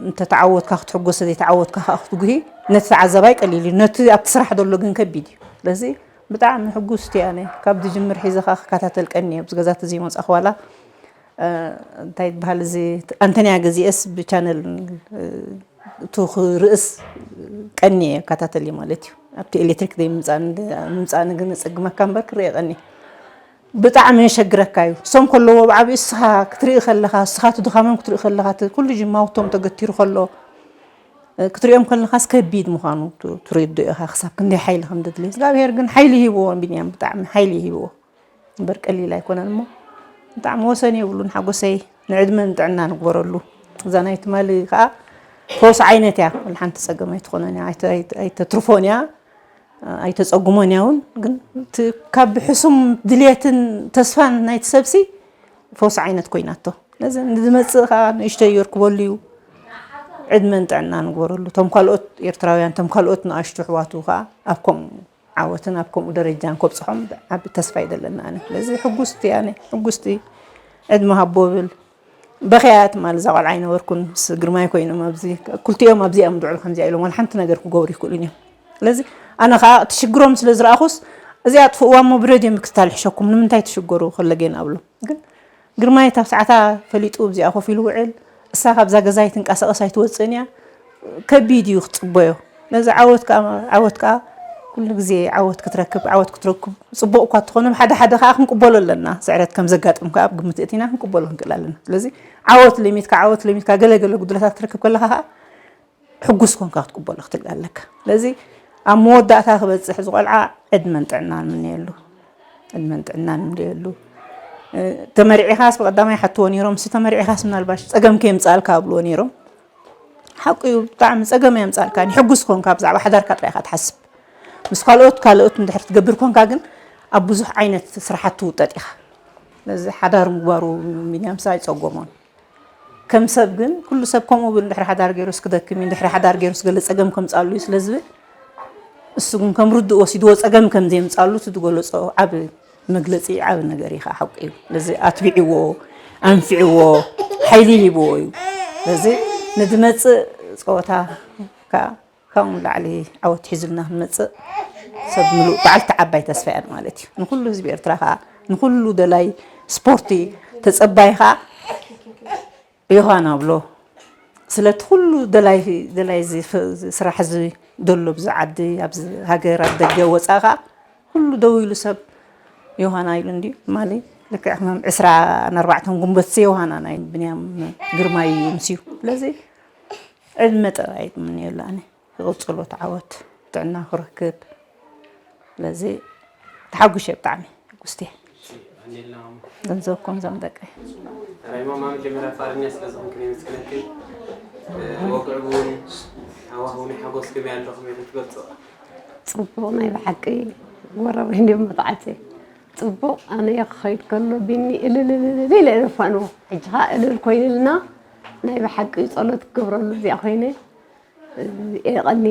እንተተዓወትካ ክትሕጎስ፣ ዘይተዓወትካ ከኣ ክትጉሂ፣ ነቲ ተዓዛባይ ቀሊል እዩ፣ ነቲ ኣብቲ ስራሕ ዘሎ ግን ከቢድ እዩ። ስለዚ ብጣዕሚ ሕጉስቲ እየ ኣነ። ካብ ዝጅምር ሒዘ ከኣ ክከታተል ቀንየ፣ ኣብዚ ገዛ ተዘይመጻኹ ዋላ፣ እ፣ እንታይ ይበሃል እዚ፣ ኣንተንያ ገዚኤስ ብቻነል፣ እ፣ እቲ ክርእስ ቀንየ እከታተል እየ ማለት እዩ። ኣብቲ ኤሌክትሪክ ዘይምምፃእ ምምፃእ ግን የፀግመካ እምበር ክርኢ ቀንየ። ብጣዕሚ የሸግረካ እዩ። እሶም ከለዎ ብዓብዩ እስኻ ክትርኢ ከለኻ፣ እስኻ እቲ ድኻሞም ክትርኢ ከለኻ፣ እቲ ኩሉ ጅማውቶም ተገቲሩ ከሎ ክትሪኦም ከለኻስ ከቢድ ምዃኑ ት- ትርድኦ ኢኻ፣ ክሳብ ክንደይ ሓይሊ ከም ዘድልዮ። እግዚኣብሔር ግን ሓይሊ ሂብዎ፣ ቢንያም ብጣዕሚ ሓይሊ ሂብዎ እምበር ቀሊል ኣይኮነን። እሞ ብጣዕሚ ወሰን የብሉን ሓጎሰይ፣ ንዕድመን ጥዕና ንግበረሉ። እዛ ናይ ትማሊ ከዓ ፈውሲ ዓይነት እያ፣ ወላ ሓንቲ ፀገም ኣይትኾነን እያ፣ ኣይተ- ኣይተ- ኣይተትርፎን እያ፣ ኣይተፀጉሞን እያ እውን። ግን እቲ ካብ ሕሱም ድልየትን ተስፋን ናይቲ ሰብሲ ፈውሲ ዓይነት ኮይናቶ። ነዚ ንዝመፅእ ከዓ ንእሽተይ የርክበሉ እዩ። ዕድመን ጥዕና ንግበረሉ። እቶም ካልኦት ኤርትራውያን፣ እቶም ካልኦት ንኣሽቱ ኣሕዋቱ ከዓ ኣብ ከምኡ ዓወትን ኣብ ከምኡ ደረጃን ከብፅሖም ዓቢ ተስፋ ይደለና ኣነ። ስለዚ ሕጉስቲ ኣነ፣ ሕጉስቲ ዕድመ ሃቦ ብል። በኽያ ትማል እዛ ቆልዓ ኣይነበርኩን፣ ምስ ግርማይ ኮይኖም ኣብዚ፣ ክልቲኦም ኣብዚኣ ምድዕሉ ከምዚኣ ኢሎም ዋላ ሓንቲ ነገር ክገብሩ ይክእሉን እዮም። ስለዚ ኣነ ከዓ እቲ ሽግሮም ስለ ዝረኣኹስ፣ እዚኣ ኣጥፍእዋ እሞ ብረድዮ ምክትታል ይሕሸኩም፣ ንምንታይ ትሽገሩ ከለጌን ኣብሎም። ግን ግርማይ እታ ሰዓታ ፈሊጡ ኣብዚኣ ኮፍ ኢሉ ውዕል፣ እሳ ካብዛ ገዛ ኣይትንቀሳቐስ ኣይትወፅእን እያ። ከቢድ እዩ ክትፅበዮ። ነዚ ዓወት ከዓ፣ ዓወት ከዓ ኩሉ ግዜ ዓወት ክትረክብ፣ ዓወት ክትረክብ ፅቡቕ እኳ እንተኾነ፣ ሓደ ሓደ ከዓ ክንቅበሎ ኣለና። ስዕረት ከም ዘጋጥም ከዓ ኣብ ግምት እቲና ክንቅበሎ ክንክእል ኣለና። ስለዚ ዓወት ለሚትካ፣ ዓወት ለሚትካ ገለ ገለ ጉድለታት ክትረክብ ከለኻ ከዓ ሕጉስ ኮንካ ክትቅበሎ ክትክእል ኣለካ። ስለዚ ኣብ መወዳእታ ክበፅሕ ዝቆልዓ ዕድመን ጥዕናን ምንየሉ፣ ዕድመን ጥዕናን ምንየሉ። ተመሪዒኻስ ብቐዳማይ ሓትዎ ነይሮም፣ ምስ ተመሪዒኻስ ምናልባሽ ፀገም ከየምፃልካ ኣብልዎ ነይሮም። ሓቁ እዩ፣ ብጣዕሚ ፀገም የምፃልካ። ሕጉስ ኮንካ ብዛዕባ ሓዳርካ ጥራይ ኢኻ ትሓስብ። ምስ ካልኦት ካልኦት እንድሕር ትገብር ኮንካ ግን ኣብ ብዙሕ ዓይነት ስራሓት ትውጠጥ ኢኻ። ስለዚ ሓዳር ምግባሩ ቢንያምስ ኣይፀጎሞን። ከም ሰብ ግን ኩሉ ሰብ ከምኡ ብል፣ እንድሕር ሓዳር ገይሩስ ክደክም እዩ፣ እንድሕር ሓዳር ገይሩስ ገለ ፀገም ከምፃሉ እዩ ስለ ዝብል፣ እሱ ግን ከም ርዱእ ወሲድዎ ፀገም ከም ዘየምፃሉ እቲ ዝገለፆ ዓቢ መግለፂ ዓቢ ነገር እዩ፣ ከዓ ሓቁ እዩ። ስለዚ ኣትቢዕዎ፣ ኣንፊዕዎ፣ ሓይሊ ሂብዎ እዩ። ስለዚ ንዝመፅእ ፀወታ ከዓ ካብኡ ንላዕሊ ዓወት ሒዙልና ክንመፅእ ሰብ ምሉእ በዓልቲ ዓባይ ተስፋ እያ ማለት እዩ። ንኩሉ ህዝቢ ኤርትራ ከዓ፣ ንኩሉ ደላይ ስፖርቲ ተፀባይ ከዓ ዮሃና ብሎ። ስለቲ ኩሉ ደላይ፣ ደላይ እዚ ፍ- እዚ ስራሕ እዚ ደሎ ኣብዚ ዓዲ፣ ኣብዚ ሃገር፣ ኣብ ደገ ወፃኢ ከዓ ኩሉ ደው ኢሉ ሰብ ዮሃና ኢሉ እንድዩ። ማሊ ልክዕ ከም ዕስራን ኣርባዕተን ጉንበት ሲ ዮሃና ናይ ብንያም ግርማይ እዩ ምስዩ። ስለዚ ዕድመ ጥራይ ይምነየሉ ኣነ። ክቕፅሎ ተዓወት ጥዕና ክረክብ። ስለዚ ተሓጉሸ ብጣዕሚ ሕጉስቲ እየ። ገንዘብኩም ዞም ደቀይ። ራይማ ማም ጀመራ ፋርኛ ስለ ዝኾንክን የመስግነክን። ወግዕ እውን ሃዋህው ናይ ሓጎስ ከመይ ኣሎ ከመይ ክትገልጾ? ጽቡቕ ናይ ብሓቂ ጎረቤ እንዲዮም መጥዓቲ። ጽቡቕ ኣነ እየ ክኸይድ ከሎ ቢኒ እልል እልል እልል ኢለ እፋንዎ። ሕጂ ኸኣ እልል ኮይኑልና ናይ ብሓቂ ጸሎት ክገብረሉ እዚኣ ኮይነ። የቐኒ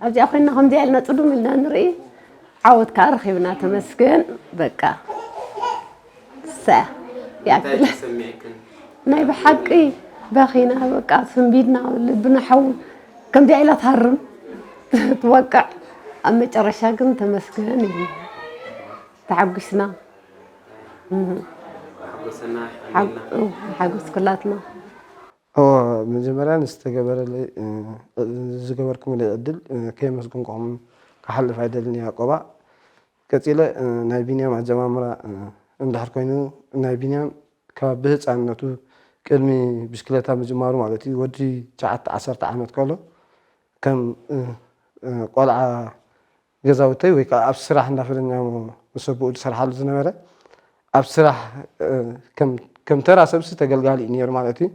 ኣብዚኣ ኮይና ከምዚኣ ኢልና ጽዱም ኢልና ንርኢ። ዓወት ከኣ ረኺብና ተመስገን። በቃ ሰ እንታይ ያክል ተሰሚዕክን? ናይ ብሓቂ በኺና በቃ ስንቢድና ልብና ሓው ከምዚኣ ኢላ ትሃርም ትወቅዕ። ኣብ መጨረሻ ግን ተመስገን እዩ ተሓጒስና። ሓጎሰና ሓጎስ ኩላትና። እወ መጀመርያ ንዝተገበረለይ ዝገበርኩምለይ ዕድል ከየመስገንኩኹም ክሓልፍ ኣይደልን እየ ያቆባ። ቀጺለ ናይ ቢንያም ኣጀማምራ እንድሕር ኮይኑ ናይ ቢንያም ካብ ብህጻንነቱ ቅድሚ ብሽክለታ ምጅማሩ ማለት እዩ ወዲ ትሽዓተ ዓሰርተ ዓመት ከሎ ከም ቆልዓ ገዛውተይ ወይ ከዓ ኣብ ስራሕ እንዳፈለና ምስ ኣቦኡ ዝሰርሓሉ ዝነበረ ኣብ ስራሕ ከም ተራ ሰብሲ ተገልጋሊ እዩ ነይሩ ማለት እዩ።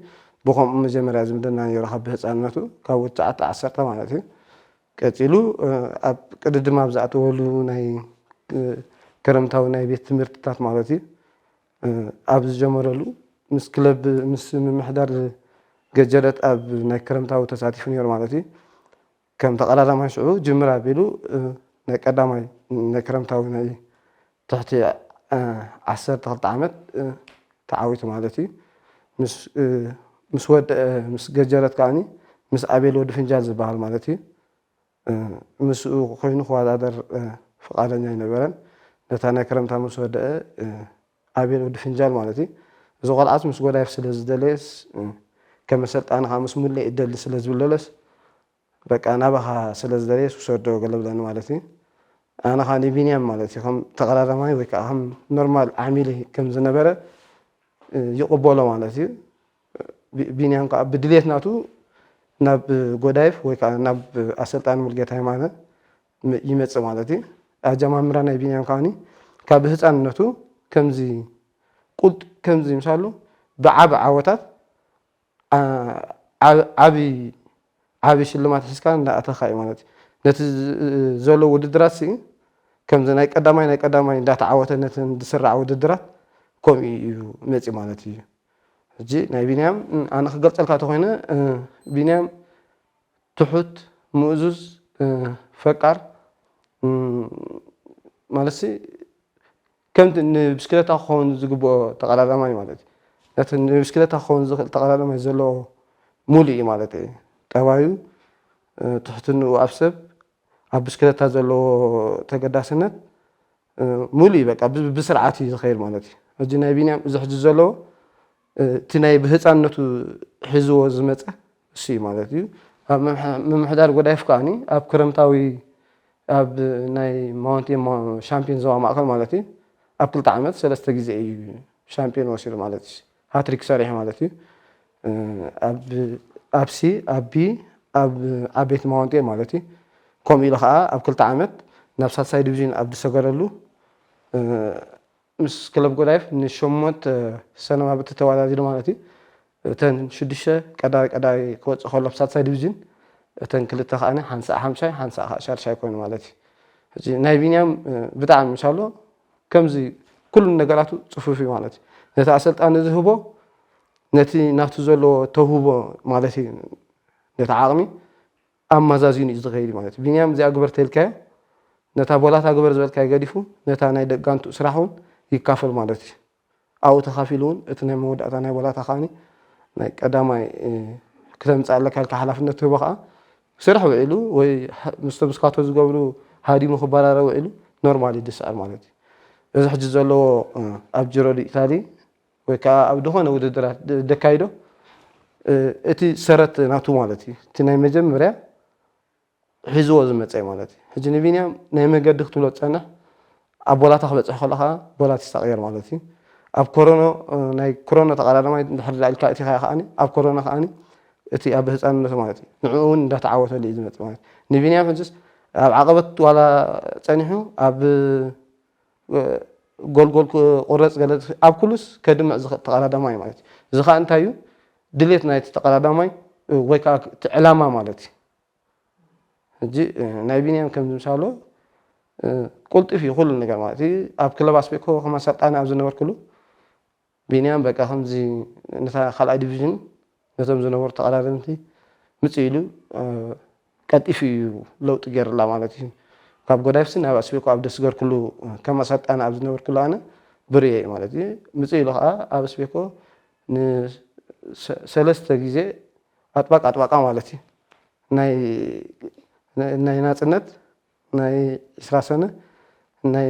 ብከምኡ መጀመርያ ዝምድና ነይሩ ካብ ብህፃንነቱ ካብ ወዲ ትሽዓተ ዓሰርተ ማለት እዩ። ቀፂሉ ኣብ ቅድድም ኣብ ዝኣተወሉ ናይ ክረምታዊ ናይ ቤት ትምህርትታት ማለት እዩ ኣብ ዝጀመረሉ ምስ ክለብ ምስ ምምሕዳር ገጀረት ኣብ ናይ ክረምታዊ ተሳቲፉ ነይሩ ማለት እዩ። ከም ተቐዳዳማይ ሽዑ ጅምር ኣቢሉ ናይ ቀዳማይ ናይ ክረምታዊ ናይ ትሕቲ ዓሰርተ ክልተ ዓመት ተዓዊቱ ማለት እዩ። ምስ ወደአ ምስ ገጀረት ከዓኒ ምስ ኣቤል ወዲ ፍንጃል ዝበሃል ማለት እዩ ምስኡ ኮይኑ ክወዳደር ፍቓደኛ ኣይነበረን። ነታ ናይ ክረምታ ምስ ወደአ ኣቤል ወዲ ፍንጃል ማለት እዩ። እዚ ቆልዓስ ምስ ጎዳይፍ ስለ ዝደለየስ ከም ኣሰልጣኒ ከዓ ምስ ሙሌ እደሊ ስለ ዝብለለስ በቃ ናባኻ ስለ ዝደለየስ ውሰዶ ገለ ብለኒ ማለት እዩ። ኣነ ከዓ ንቢንያም ማለት እዩ ከም ተቐዳዳማይ ወይ ከዓ ከም ኖርማል ዓሚሊ ከም ዝነበረ ይቕበሎ ማለት እዩ። ቢንያም ከዓ ብድሌት ናቱ ናብ ጎዳይፍ ወይ ከዓ ናብ ኣሰልጣኒ ሙልጌታ የማነ ይመፅእ ማለት እዩ። ኣጀማምራ ናይ ቢንያም ከዓኒ ካብ ህፃንነቱ ከምዚ ቁልጥ ከምዚ ምሳሉ ብዓቢ ዓወታት ዓቢ ዓቢ ሽልማት ሒዝካ እንዳኣተኻ እዩ ማለት እዩ። ነቲ ዘሎ ውድድራት ሲ ከምዚ ናይ ቀዳማይ ናይ ቀዳማይ እንዳተዓወተ ነቲ ዝስራዕ ውድድራት ከምኡ እዩ መፂ ማለት እዩ። ሕጂ ናይ ቢንያም ኣነ ክገልፀልካ ተኮይነ ቢንያም ትሑት፣ ምእዙዝ፣ ፈቃር ማለት ሲ ከምቲ ንብስክለታ ክኸውን ዝግብኦ ተቐዳዳማይ ማለት እዩ። ነቲ ንብስክለታ ክኸውን ዝኽእል ተቐዳዳማይ ዘለዎ ሙሉእ እዩ ማለት እዩ። ጠባዩ፣ ትሕትንኡ ኣብ ሰብ፣ ኣብ ብስክለታ ዘለዎ ተገዳስነት፣ ሙሉእ እዩ በቃ ብስርዓት እዩ ዝኸይድ ማለት እዩ። ሕጂ ናይ ቢንያም እዚ ሕጂ ዘለዎ እቲ ናይ ብህፃንነቱ ሒዝዎ ዝመፀ እሱ እዩ ማለት እዩ። ኣብ ምምሕዳር ጎዳይፍ ከዓኒ ኣብ ክረምታዊ ኣብ ናይ ማውንቴን ሻምፒዮን ዞባ ማእከል ማለት እዩ ኣብ ክልተ ዓመት ሰለስተ ግዜ እዩ ሻምፒዮን ወሲዱ ማለት እዩ። ሃትሪክ ሰሪሑ ማለት እዩ። ኣብ ሲ ኣብ ቢ ኣብ ዓበይቲ ማውንቴን ማለት እዩ። ከምኡ ኢሉ ከዓ ኣብ ክልተ ዓመት ናብ ሳልሳይ ዲቪዥን ኣብ ዝሰገረሉ ምስ ክለብ ጎዳይፍ ንሸሞንተ ሰነባብቲ ተወዳዲሩ ማለት እዩ። እተን ሽዱሽተ ቀዳይ ቀዳይ ክወፅእ ከሎ ኣብ ሳልሳይ ዲቪዥን እተን ክልተ ከዓኒ ሓንሳእ ሓምሻይ ሓንሳእ ከዓ ሻድሻይ ኮይኑ ማለት እዩ። ሕጂ ናይ ቢንያም ብጣዕሚ ምሻሎ ከምዚ ኩሉ ነገራቱ ፅፉፍ እዩ ማለት እዩ። ነቲ ኣሰልጣኒ ዝህቦ ነቲ ናቱ ዘለዎ ተውህቦ ማለት እዩ ነቲ ዓቕሚ ኣመዛዚኑ እዩ ዝኸይድ ማለት እዩ። ቢንያም እዚኣ ግበር ተልካዮ ነታ ቦላታ ግበር ዝበልካዮ ገዲፉ ነታ ናይ ደጋንቱ ስራሕ እውን ይካፈል ማለት እዩ። ኣብኡ ተኻፊሉ እውን እቲ ናይ መወዳእታ ናይ ቦላታ ከዓኒ ናይ ቀዳማይ ክተምፅእ ኣለካ ኢልካ ሓላፍነት ትህቦ ከዓ ስራሕ ውዒሉ ወይ ምስቶም ስካቶ ዝገብሩ ሃዲሙ ክበራረ ውዒሉ ኖርማል ይድስኣል ማለት እዩ። እዚ ሕጂ ዘለዎ ኣብ ጅሮ ዲ ኢታሊ ወይ ከዓ ኣብ ዝኾነ ውድድራት ደካይዶ እቲ ሰረት ናቱ ማለት እዩ። እቲ ናይ መጀመርያ ሒዝዎ ዝመፀ ማለት እዩ። ሕጂ ንቢንያም ናይ መገዲ ክትብሎ ትፀንሕ ኣብ ቦላታ ክበፅሕ ከሎ ከዓ ቦላት ይሳቕየር ማለት እዩ። ኣብ ኮሮኖ ናይ ኮሮኖ ተቐዳዳማይ እንድሕር ዳ ኢልካ እቲ ከያ ከዓኒ ኣብ ኮሮኖ ከዓኒ እቲ ኣብ ህፃንነቱ ማለት እዩ ንዕኡ እውን እንዳተዓወተሉ እዩ ዝመፅእ ማለት እዩ። ንቢንያም ሕጅስ ኣብ ዓቐበት ዋላ ፀኒሑ ኣብ ጎልጎል ቁረፅ ገለ ኣብ ኩሉስ ከድምዕ ዝኽእል ተቐዳዳማይ ማለት እዩ። እዚ ከዓ እንታይ እዩ ድሌት ናይቲ ተቐዳዳማይ ወይ ከዓ እቲ ዕላማ ማለት እዩ። ሕጂ ናይ ቢንያም ከም ዝምሳሎ ቁልጥፍ እዩ ኩሉ ነገር ማለት እዩ። ኣብ ክለብ ኣስቤኮ ከም ኣሰልጣኒ ኣብ ዝነበርኩሉ ቢንያም በቃ ከምዚ ነታ ካልኣይ ዲቪዥን ነቶም ዝነበሩ ተቐዳደምቲ ምጽእ ኢሉ ቀልጢፉ እዩ ለውጢ ገይሩላ ማለት እዩ። ካብ ጎዳይፍሲ ናብ ኣስቤኮ ኣብ ደስገርኩሉ ከም ኣሰልጣኒ ኣብ ዝነበርኩሉ ኣነ ብርየ እዩ ማለት እዩ። ምጽእ ኢሉ ከዓ ኣብ ኣስቤኮ ንሰለስተ ግዜ ኣጥባቅ ኣጥባቃ ማለት እዩ ናይ ናይ ናጽነት ናይ ዕስራ ሰነ ናይ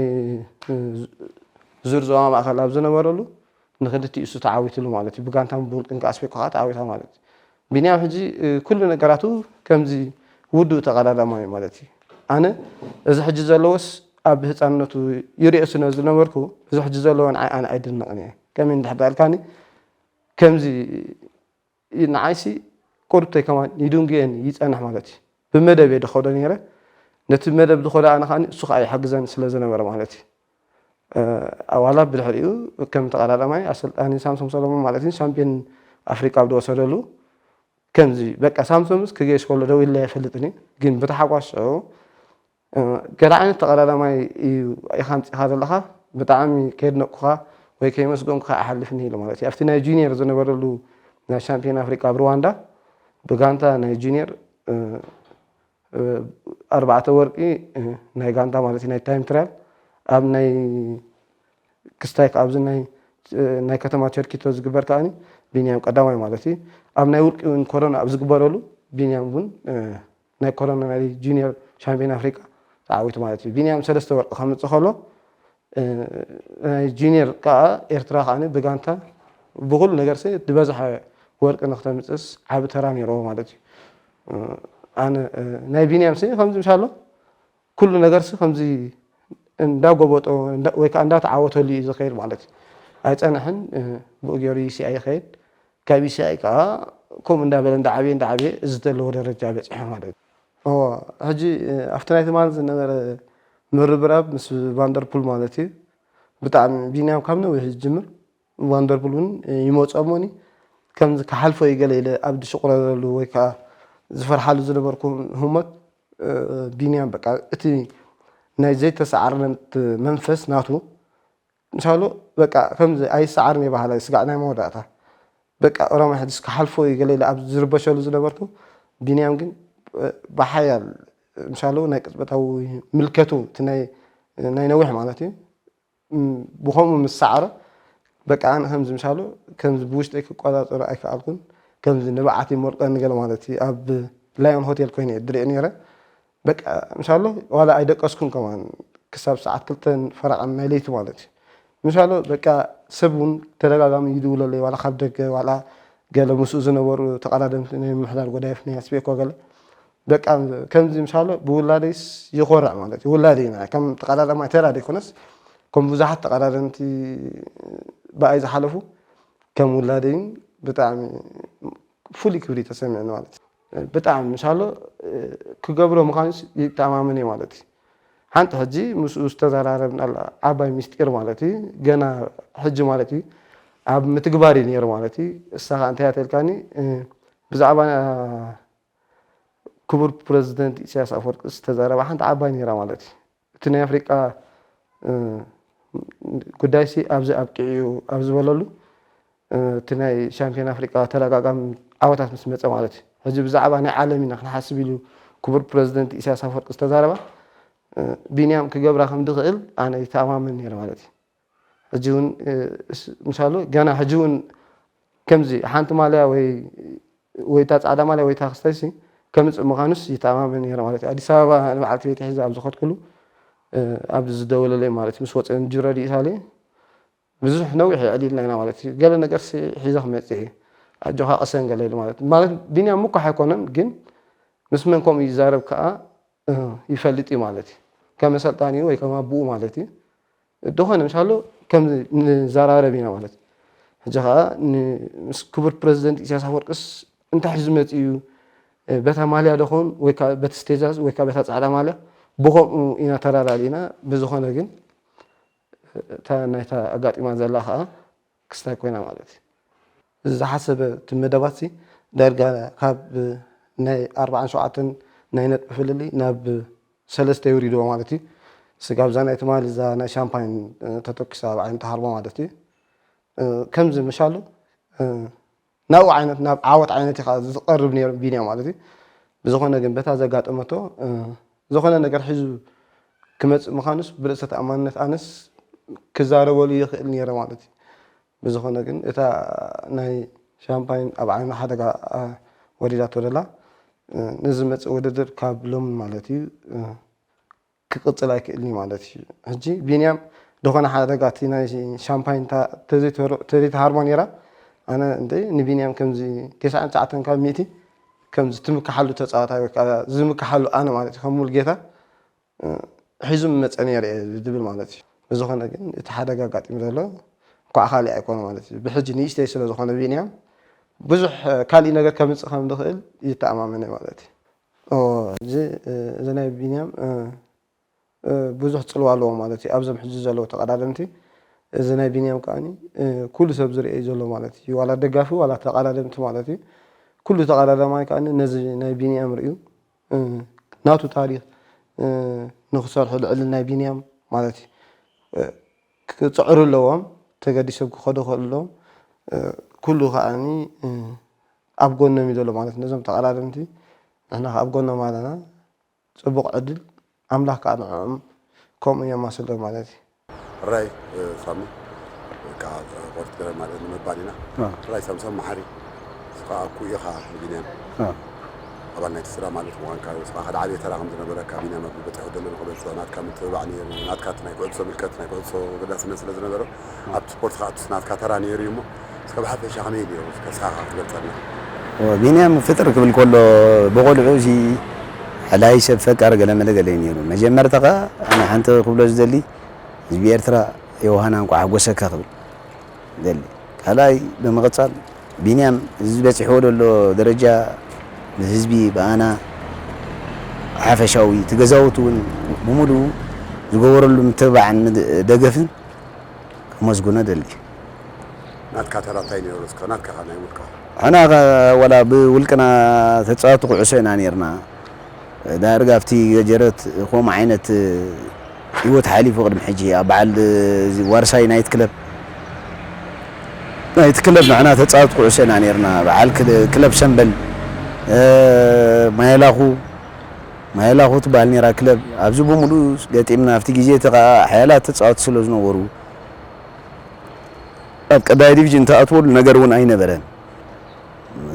ዙር ዞባ ማእከል ኣብ ዝነበረሉ ንክልቲኡ እሱ ተዓዊትሉ ማለት እዩ። ብጋንታን ብውልቅን ከዓ ኣስቤኮ ከዓ ተዓዊታ ማለት እዩ። ቢንያም ሕጂ ኩሉ ነገራቱ ከምዚ ውዱእ ተቐዳዳማይ ማለት እዩ። ኣነ እዚ ሕጂ ዘለዎስ ኣብ ህፃንነቱ ይሪኦ ስለ ዝነበርኩ እዚ ሕጂ ዘለዎ ንዓይ ኣነ ኣይድነቕን እየ። ከመይ እንድሕር ዳልካኒ ከምዚ ንዓይሲ ቁሩብተይ ከማን ይድንጉየኒ ይጸንሕ ማለት እዩ። ብመደብ እየ ድኸዶ ነይረ። ነቲ መደብ ዝኸዶ ኣነ ከዓኒ እሱ ከኣ ይሕግዘኒ ስለ ዝነበረ ማለት እዩ። ኣዋላ ብድሕሪኡ ከም ተቐዳዳማይ ኣሰልጣኒ ሳምሶም ሰሎሞን ማለት እዩ ሻምፒዮን ኣፍሪቃ ኣብ ዝወሰደሉ ከምዚ በቃ ሳምሶምስ ክገይሽ ከሎ ደው ኢለ ኣይፈልጥን እዩ። ግን ብተሓጓስ ሽዑ ገለ ዓይነት ተቐዳዳማይ እዩ ኢኻ ኣምፂኻ ዘለኻ፣ ብጣዕሚ ከየድነቅኩኻ ወይ ከየመስገንኩኻ ኣይሓልፍን ኢሉ ማለት እዩ። ኣብቲ ናይ ጁኒየር ዝነበረሉ ናይ ሻምፒዮን ኣፍሪቃ ኣብ ሩዋንዳ ብጋንታ ናይ ጁኒየር ኣርባዕተ ወርቂ ናይ ጋንታ ማለት እዩ ናይ ታይም ትራያል ኣብ ናይ ክስታይ ኣብዚ ናይ ናይ ከተማ ቸርኪቶ ዝግበር ከዓኒ ቢንያም ቀዳማይ ማለት እዩ። ኣብ ናይ ውልቂ እውን ኮሮና ኣብ ዝግበረሉ ቢንያም እውን ናይ ኮሮና ናይ ጁኒየር ሻምፒዮን ኣፍሪቃ ተዓዊቱ ማለት እዩ። ቢንያም ሰለስተ ወርቂ ከምፅእ ከሎ ናይ ጁኒየር ከዓ ኤርትራ ከዓ ብጋንታ ብኩሉ ነገር ዝበዝሐ ወርቂ ንክተምፅእስ ዓቢ ተራ ነይርዎ ማለት እዩ። ኣነ ናይ ቢንያም ሲ ከምዚ ምሻሎ ኩሉ ነገር ሲ ከምዚ እንዳጎበጦ ወይ ከዓ እንዳተዓወተሉ እዩ ዝኸይድ ማለት እዩ። ኣይፀንሕን፣ ብኡ ገይሩ ዩሲኣይ ይኸይድ። ካብ ዩሲኣይ ከዓ ከምኡ እንዳበለ እንዳዓብየ እንዳዓብየ እዚ ዘለዎ ደረጃ በፂሑ ማለት እዩ። ሕጂ ኣብቲ ናይ ትማሊ ዝነበረ ምርብራብ ምስ ቫንደርፑል ማለት እዩ። ብጣዕሚ ቢንያም ካብ ነዊሕ ዝጅምር ቫንደርፑል እውን ይመፅኦሞኒ ከምዚ ክሓልፎ እዩ ገለ ኢለ ኣብ ዝሽቁረረሉ ወይ ከዓ ዝፈርሓሉ ዝነበርኩ ህሞት፣ ቢንያም በቃ እቲ ናይ ዘይተሰዓርነት መንፈስ ናቱ ምሻሉ በቃ ከምዚ ኣይሰዓርን እየ በሃላይ ስጋዕ ናይ መወዳእታ በቃ ኦሮሞ ሕጅስ ክሓልፎ እዩ ገለ ኢለ ኣብ ዝርበሸሉ ዝነበርኩ፣ ቢንያም ግን ብሓያል ምሻሉ ናይ ቅጽበታዊ ምልከቱ እቲ ናይ ነዊሕ ማለት እዩ። ብኸምኡ ምስ ሰዓረ በቃ ኣነ ከምዚ ምሻሉ ከምዚ ብውሽጠይ ክቆጻጸሮ ኣይከኣልኩን። ከምዚ ንብዓት ይመልቀኒ ገለ ማለት እዩ። ኣብ ላዮን ሆቴል ኮይነ እየ ድሪኦ ነይረ። በቃ ምሻሎ ዋላ ኣይደቀስኩን ከማን ክሳብ ሰዓት ክልተን ፈረቓን ናይ ለይቲ ማለት እዩ። ምሻሎ በቃ ሰብ እውን ተደጋጋሚ ይድውለለይ ዋላ ካብ ደገ ዋላ ገለ ምስኡ ዝነበሩ ተቐዳደምቲ ናይ ምምሕዳር ጎዳይፍ ናይ ኣስቤኮ ገለ በቃ ከምዚ ምሻሎ ብውላደይስ ይኾርዕ ማለት እዩ። ውላደይ ንዓይ ከም ተቐዳዳማይ ተራ ዘይኮነስ ከም ብዙሓት ተቐዳደምቲ ብኣይ ዝሓለፉ ከም ውላደይን ብጣዕሚ ፍሉይ ክብሪ ተሰሚዕኒ ማለት እዩ። ብጣዕሚ ምሻሎ ክገብሮ ምዃኑስ ይተኣማመን እየ ማለት እዩ። ሓንቲ ሕጂ ምስኡ ዝተዘራረብናላ ዓባይ ሚስጢር ማለት እዩ ገና ሕጂ ማለት እዩ ኣብ ምትግባር እዩ ነይሩ ማለት እዩ። እሳ ከዓ እንታይ እያ ተልካኒ ብዛዕባ ክቡር ፕረዚደንት ኢሳያስ ኣፈወርቂ ዝተዛረባ ሓንቲ ዓባይ ነይራ ማለት እዩ። እቲ ናይ ኣፍሪቃ ጉዳይሲ ኣብዚ ኣብቂዑ እዩ ኣብ ዝበለሉ እቲ ናይ ሻምፒዮን ኣፍሪቃ ተደጋጋሚ ዓወታት ምስ መፀ ማለት እዩ። ሕጂ ብዛዕባ ናይ ዓለም ኢና ክንሓስብ ኢሉ ክቡር ፕረዚደንት ኢሳያስ ኣፈወርቂ ዝተዛረባ ቢንያም ክገብራ ከም ድኽእል ኣነ ይተኣማመን ነይረ ማለት እዩ። ሕጂ እውን ምሻሉ ገና ሕጂ እውን ከምዚ ሓንቲ ማልያ ወይ ወይ እታ ፃዕዳ ማልያ ወይ እታ ክስታይ ሲ ከምፅእ ምዃኑስ ይተኣማመን ነይረ ማለት እዩ። ኣዲስ ኣበባ ንበዓልቲ ቤት ሒዘ ኣብ ዝኸድኩሉ ኣብዚ ዝደወለለይ ማለት እዩ ምስ ወፅአ ንጅሮ ዲኢታሊ ብዙሕ ነዊሕ የዕሊልና ኢና ማለት እዩ። ገለ ነገር ሲ ሒዘ ክመፅእ እየ ኣጆኻ ቅሰን ገለ ኢሉ ማለት ማለት ቢንያም ምኳሕ ኣይኮነን ግን ምስ መን ከምኡ ይዛረብ ከዓ ይፈልጥ እዩ ማለት እዩ። ከም ኣሰልጣኒኡ ወይ ከም ኣቦኡ ማለት እዩ። እንተኾነ ምሻሎ ከም ንዘራረብ ኢና ማለት እዩ። ሕጂ ከዓ ምስ ክቡር ፕረዚደንት ኢሳያስ ኣፈወርቅስ እንታይ ሒዙ መፂኡ እዩ በታ ማልያ ደኾን ወይ ከዓ በቲ ስቴጃስ ወይ ከዓ በታ ፃዕዳ ማልያ ብኸምኡ ኢና ተራዳዲእና ብዝኾነ ግን እታ ናይታ ኣጋጢማ ዘላ ከዓ ክስታይ ኮይና ማለት እዩ። ዝሓሰበ እቲ መደባት ሲ ዳርጋ ካብ ናይ ኣርባዓን ሸውዓተን ናይ ነጥቢ ፍልልይ ናብ ሰለስተ የውሪድዎ ማለት እዩ። ስጋብ እዛ ናይ ትማሊ እዛ ናይ ሻምፓይን ተተኪሳ ኣብ ዓይነታ ሃርቦ ማለት እዩ። ከምዚ ምሻሉ ናብኡ ዓይነት ናብ ዓወት ዓይነት ኢኻ ዝቐርብ ነይሩ ቢንያም ማለት እዩ። ብዝኾነ ግን በታ ዘጋጠመቶ ዝኾነ ነገር ሒዙ ክመፅእ ምዃኑስ ብርእሰ ተኣማንነት ኣነስ ክዛረበሉ ይኽእል ነይረ ማለት እዩ። ብዝኾነ ግን እታ ናይ ሻምፓይን ኣብ ዓይኑ ሓደጋ ወሪዳቶ ደላ ንዝመፅእ ውድድር ካብ ሎሚ ማለት እዩ ክቕፅል ኣይክእልን እዩ ማለት እዩ። ሕጂ ቢንያም ዝኾነ ሓደጋ እቲ ናይ ሻምፓይን ተዘይተሃርሞ ነይራ ኣነ እንደ ንቢንያም ከምዚ ተስዓን ትሽዓተን ካብ ሚእቲ ከምዚ ትምክሓሉ ተፃዋታይ ወይ ከዓ ዝምክሓሉ ኣነ ማለት እዩ ከም ሙሉጌታ ሒዙ መፀ ነይረ እየ ዝብል ማለት እዩ። ብዝኾነ ግን እቲ ሓደጋ ኣጋጢሙ ዘሎ እንኳዕ ካሊእ ኣይኮነ ማለት እዩ። ብሕጂ ንእሽተይ ስለ ዝኾነ ቢንያም ብዙሕ ካሊእ ነገር ከምፅእ ከም ዝኽእል ይተኣማመነ ማለት እዩ። እዚ እዚ ናይ ቢንያም ብዙሕ ፅልዋ ኣለዎ ማለት እዩ ኣብዞም ሕጂ ዘለዉ ተቐዳደምቲ። እዚ ናይ ቢንያም ከዓኒ ኩሉ ሰብ ዝርእዩ ዘሎ ማለት እዩ ዋላ ደጋፊ ዋላ ተቐዳደምቲ ማለት እዩ። ኩሉ ተቐዳዳማይ ከዓኒ ነዚ ናይ ቢንያም ርእዩ ናቱ ታሪኽ ንክሰርሑ ልዕሊ ናይ ቢንያም ማለት እዩ ክፅዕሩ ኣለዎም። ተገዲሶም ክኸዱ ክኽእሉ ኣለዎም። ኩሉ ከዓኒ ኣብ ጎኖም እዩ ዘሎ ማለት ነዞም ተቐዳደምቲ ንሕና ኣብ ጎኖም ኣለና። ፅቡቕ ዕድል ኣምላኽ ከዓ ንዕኦም ከምኡ የማስሎም ማለት እዩ። ሕራይ ሳሚ ከዓ ቆርጥ ገለ ማለት ንምባል ኢና። ሕራይ ሳምሶም መሓሪ ንስኻ ኣኩ ኢኻ ንቢንያም ኣባል ናይቲ ስራ ማለት ምዃንካ ንስኻ ሓደ ዓብየ ተራ ከም ዝነበረካ ቢንያም ኣብ በፂሑ ዘሎ ንክበፅሖ ናትካ ምትብባዕ ነይሩ። ናትካ እቲ ናይ ኩዕሶ ምልከት ናይ ኩዕሶ ገዳስነት ስለ ዝነበረ ኣብቲ ስፖርት ከዓ እቲ ናትካ ተራ ነይሩ እዩ እሞ እስከ ብሓፈሻ ከመይ ነይሩ? እስከ ንስኻ ክትገልጸልና። ቢንያም ፍጥር ክብል ከሎ ብቆልዑ እዚ ሕላይ ሰብ ፈቃር ገለመለ ገለ እዩ ነይሩ። መጀመርታ ኸዓ ኣነ ሓንቲ ክብሎ ዝደሊ ህዝቢ ኤርትራ ዮሃና እንኳዕ ሓጎሰካ ክብል ደሊ። ካልኣይ ብምቕጻል ቢንያም እዚ በጺሕዎ ዘሎ ደረጃ ብህዝቢ ብኣና ሓፈሻዊ እቲ ገዛውቲ እውን ብምሉኡ ዝገበረሉ ምትብባዕን ምድ- ደገፍን ከመስግኖ ደሊ። ናትካ ተራ እንታይ ነይሩ? እስከ ናትካ ኸ ናይ ውልቃ። ሕና ኸ ወላ ብውልቅና ተጻወቲ ኩዕሶ ኢና ነርና። ዳርጋ ኣብቲ ገጀረት ከምኡ ዓይነት ህይወት ሓሊፉ ቅድሚ ሕጂ ኣብ በዓል እዚ ዋርሳይ ናይት ክለብ ናይት ክለብ ንሕና ተጻወቲ ኩዕሶ ኢና ነርና። በዓል ክለ- ክለብ ሰምበል እ፣ ማየላኹ ማየላኹ ትበሃል ነራ ክለብ ኣብዚ ብምሉእ ገጢምና ኣብቲ ግዜ እቲ ኸዓ ሓያላት ተጻወቲ ስለ ዝነበሩ ኣብ ቀዳይ ዲቪዥን ተኣትወሉ ነገር እውን ኣይነበረን።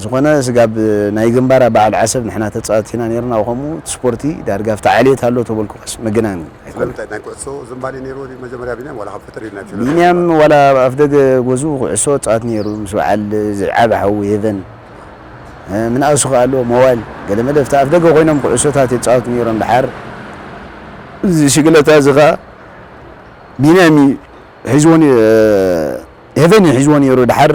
ዝኾነ ስጋብ ናይ ግንባር ኣብ በዓል ዓሰብ ንሕና ተጻወት ኢና ነርና። ከምኡ እቲ ስፖርቲ ዳርጋ ኣብቲ ዓሌት ኣሎ ተበልኩ ከስ ምግናን ኣይኮነን። ስለምንታይ ናይ ኩዕሶ ዝንባሌ ነይርዎ ድዩ መጀመርያ ቢንያም ዋላ ካብ ፍጥር ኢልና ይችላል? ቢንያም ዋላ ኣብ ደገ ገዝኡ ኩዕሶ ጻወት ነይሩ ምስ በዓል ዝዓበ ሓዊ ሄቨን እ፣ ምንኣሱ ከኣ ኣለዎ መዋል ገለመለ ኣብቲ ኣፍ ደገ ኮይኖም ኩዕሶታት ይጻወቱ ነይሮም። ድሓር እዚ ሽግለታ እዚ ከኣ ቢንያም እዩ ሒዝዎ ነይ- እ፣ ሄቨን እዩ ሒዝዎ ነይሩ። ድሓር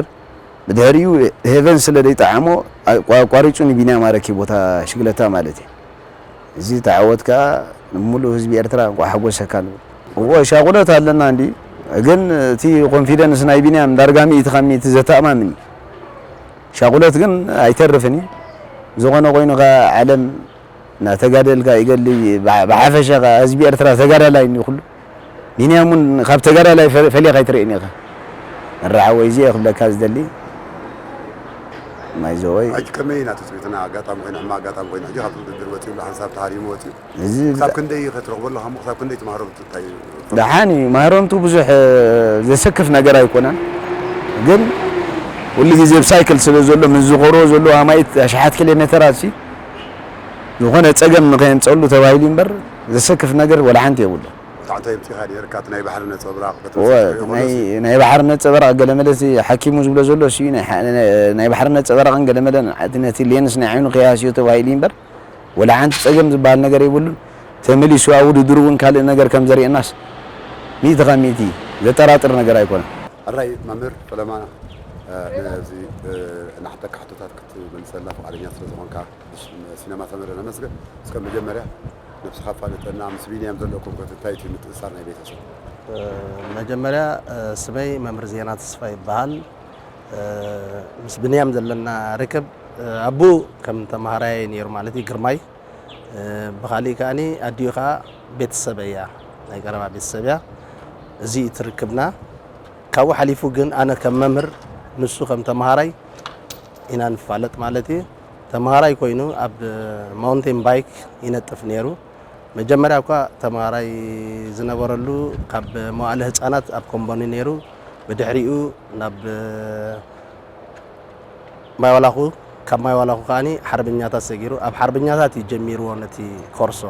ብድሕሪኡ ሄቨን ስለ ዘይጠዓሞ ኣቋ- ኣቋሪጹ ንቢንያም ኣረኪብዎ እታ ሽግለታ ማለት እዩ። እዚ ተዓወት ከኣ ንምሉእ ህዝቢ ኤርትራ እንቋዕ ሓጎሰካ ንብል። እዎ ሻቑለት ኣለና እንዲ ግን እቲ ኮንፊደንስ ናይ ቢንያም ዳርጋ ሚእቲ ካብ ሚእቲ ዘተኣማምን እዩ። ሻቑለት ግን ኣይተርፍን እዩ። ዝኾነ ኮይኑ ከኣ ዓለም እናተጋደልካ ይገሊ ብሓፈሻ ከኣ ህዝቢ ኤርትራ ተጋዳላይ እዩ ኩሉ። ቢንያም እውን ካብ ተጋዳላይ ፈ- ፈሊኻ ኣይትርእን ኢኻ። መራሓወይ እዚ እየ ክብለካ ዝደሊ። ማይ ዘወይ ሕጂ ከመይ ኢና ትፅቢትና? ኣጋጣሚ ኮይኑ ሕማቕ ኣጋጣሚ ኮይኑ ሕጂ ካብቲ ውድድር ወፂኡ ሓንሳብ ተሃሪሙ ወፂኡ እዚ ክሳብ ክንደይ እዩ ከትረኽበሉ? ካብ ክሳብ ክንደይ ትማሃሮ እንታይ እዩ? ደሓን እዩ ማህረምቱ ብዙሕ እ፣ ዘሰክፍ ነገር ኣይኮነን። ግን ኩሉ ግዜ ብ ሳይክል ስለ ዘሎ ምስ ዝኸሮ ዘሎ ኣማኢት ኣሽሓት ኪሎ ሜተራት ሲ ዝኾነ ጸገም ንኸየምፀሉ ተባሂሉ እምበር ዘሰክፍ ነገር ወላ ሓንቲ የብሉ። እንታይ እንታይ የምፂኻ ነይርካ? እቲ ናይ ባሕሪ ነፀብራቕ እወ፣ ናይ- ናይ ባሕሪ ነፀበራቕ ገለ መለሲ ሓኪሙ ዝብሎ ዘሎ እሱ እዩ። ናይ ሓ- ናይ ባሕሪ ነፀበራቕን ገለ መለን ነቲ ሌንስ ናይ ዓይኑ ከይሃስዮ ተባሂሉ እዩ እምበር ወላ ሓንቲ ጸገም ዝበሃል ነገር የብሉን። ተመሊሱ ኣብ ውድድሩ እውን ካልእ ነገር ከም ዘርእየናስ ሚእቲ ካብ ሚእቲ ዘጠራጥር ነገር ኣይኮነን። ሕራይ መምህር ፈለማ ነዚ ንሓተካ ሕቶታት ክትመልሰልና ፍቓደኛ ስለ ዝኾንካ ሲነማ ሰመረ ነመስግን። እስከ መጀመርያ ነብስኻ ኣፋልጠና፣ ምስ ቢንያም ዘለኩም ከ እንታይ እቲ ምትእስሳር ናይ ቤተሰብ? መጀመርያ ስመይ መምህር ዜና ተስፋ ይበሃል። ምስ ብንያም ዘለና ርክብ ኣቦኡ ከም ተምሃራይ ነይሩ ማለት እዩ ግርማይ። ብኻሊእ ከኣኒ ኣዲኡ ከኣ ቤተሰብ እያ፣ ናይ ቀረባ ቤተሰብ እያ። እዚ እዩ እቲ ርክብና። ካብኡ ሓሊፉ ግን ኣነ ከም መምህር ንሱ ከም ተምሃራይ ኢና ንፋለጥ ማለት እዩ። ተምሃራይ ኮይኑ ኣብ ማውንቴን ባይክ ይነጥፍ ነይሩ። መጀመርያ እኳ ተምሃራይ ዝነበረሉ ካብ መዋእለ ህፃናት ኣብ ኮምቦኒ ነይሩ። ብድሕሪኡ ናብ ማይ ዋላኹ፣ ካብ ማይ ዋላኹ ከኣኒ ሓርበኛታት ሰጊሩ ኣብ ሓርበኛታት እዩ ጀሚርዎ ነቲ ኮርሶ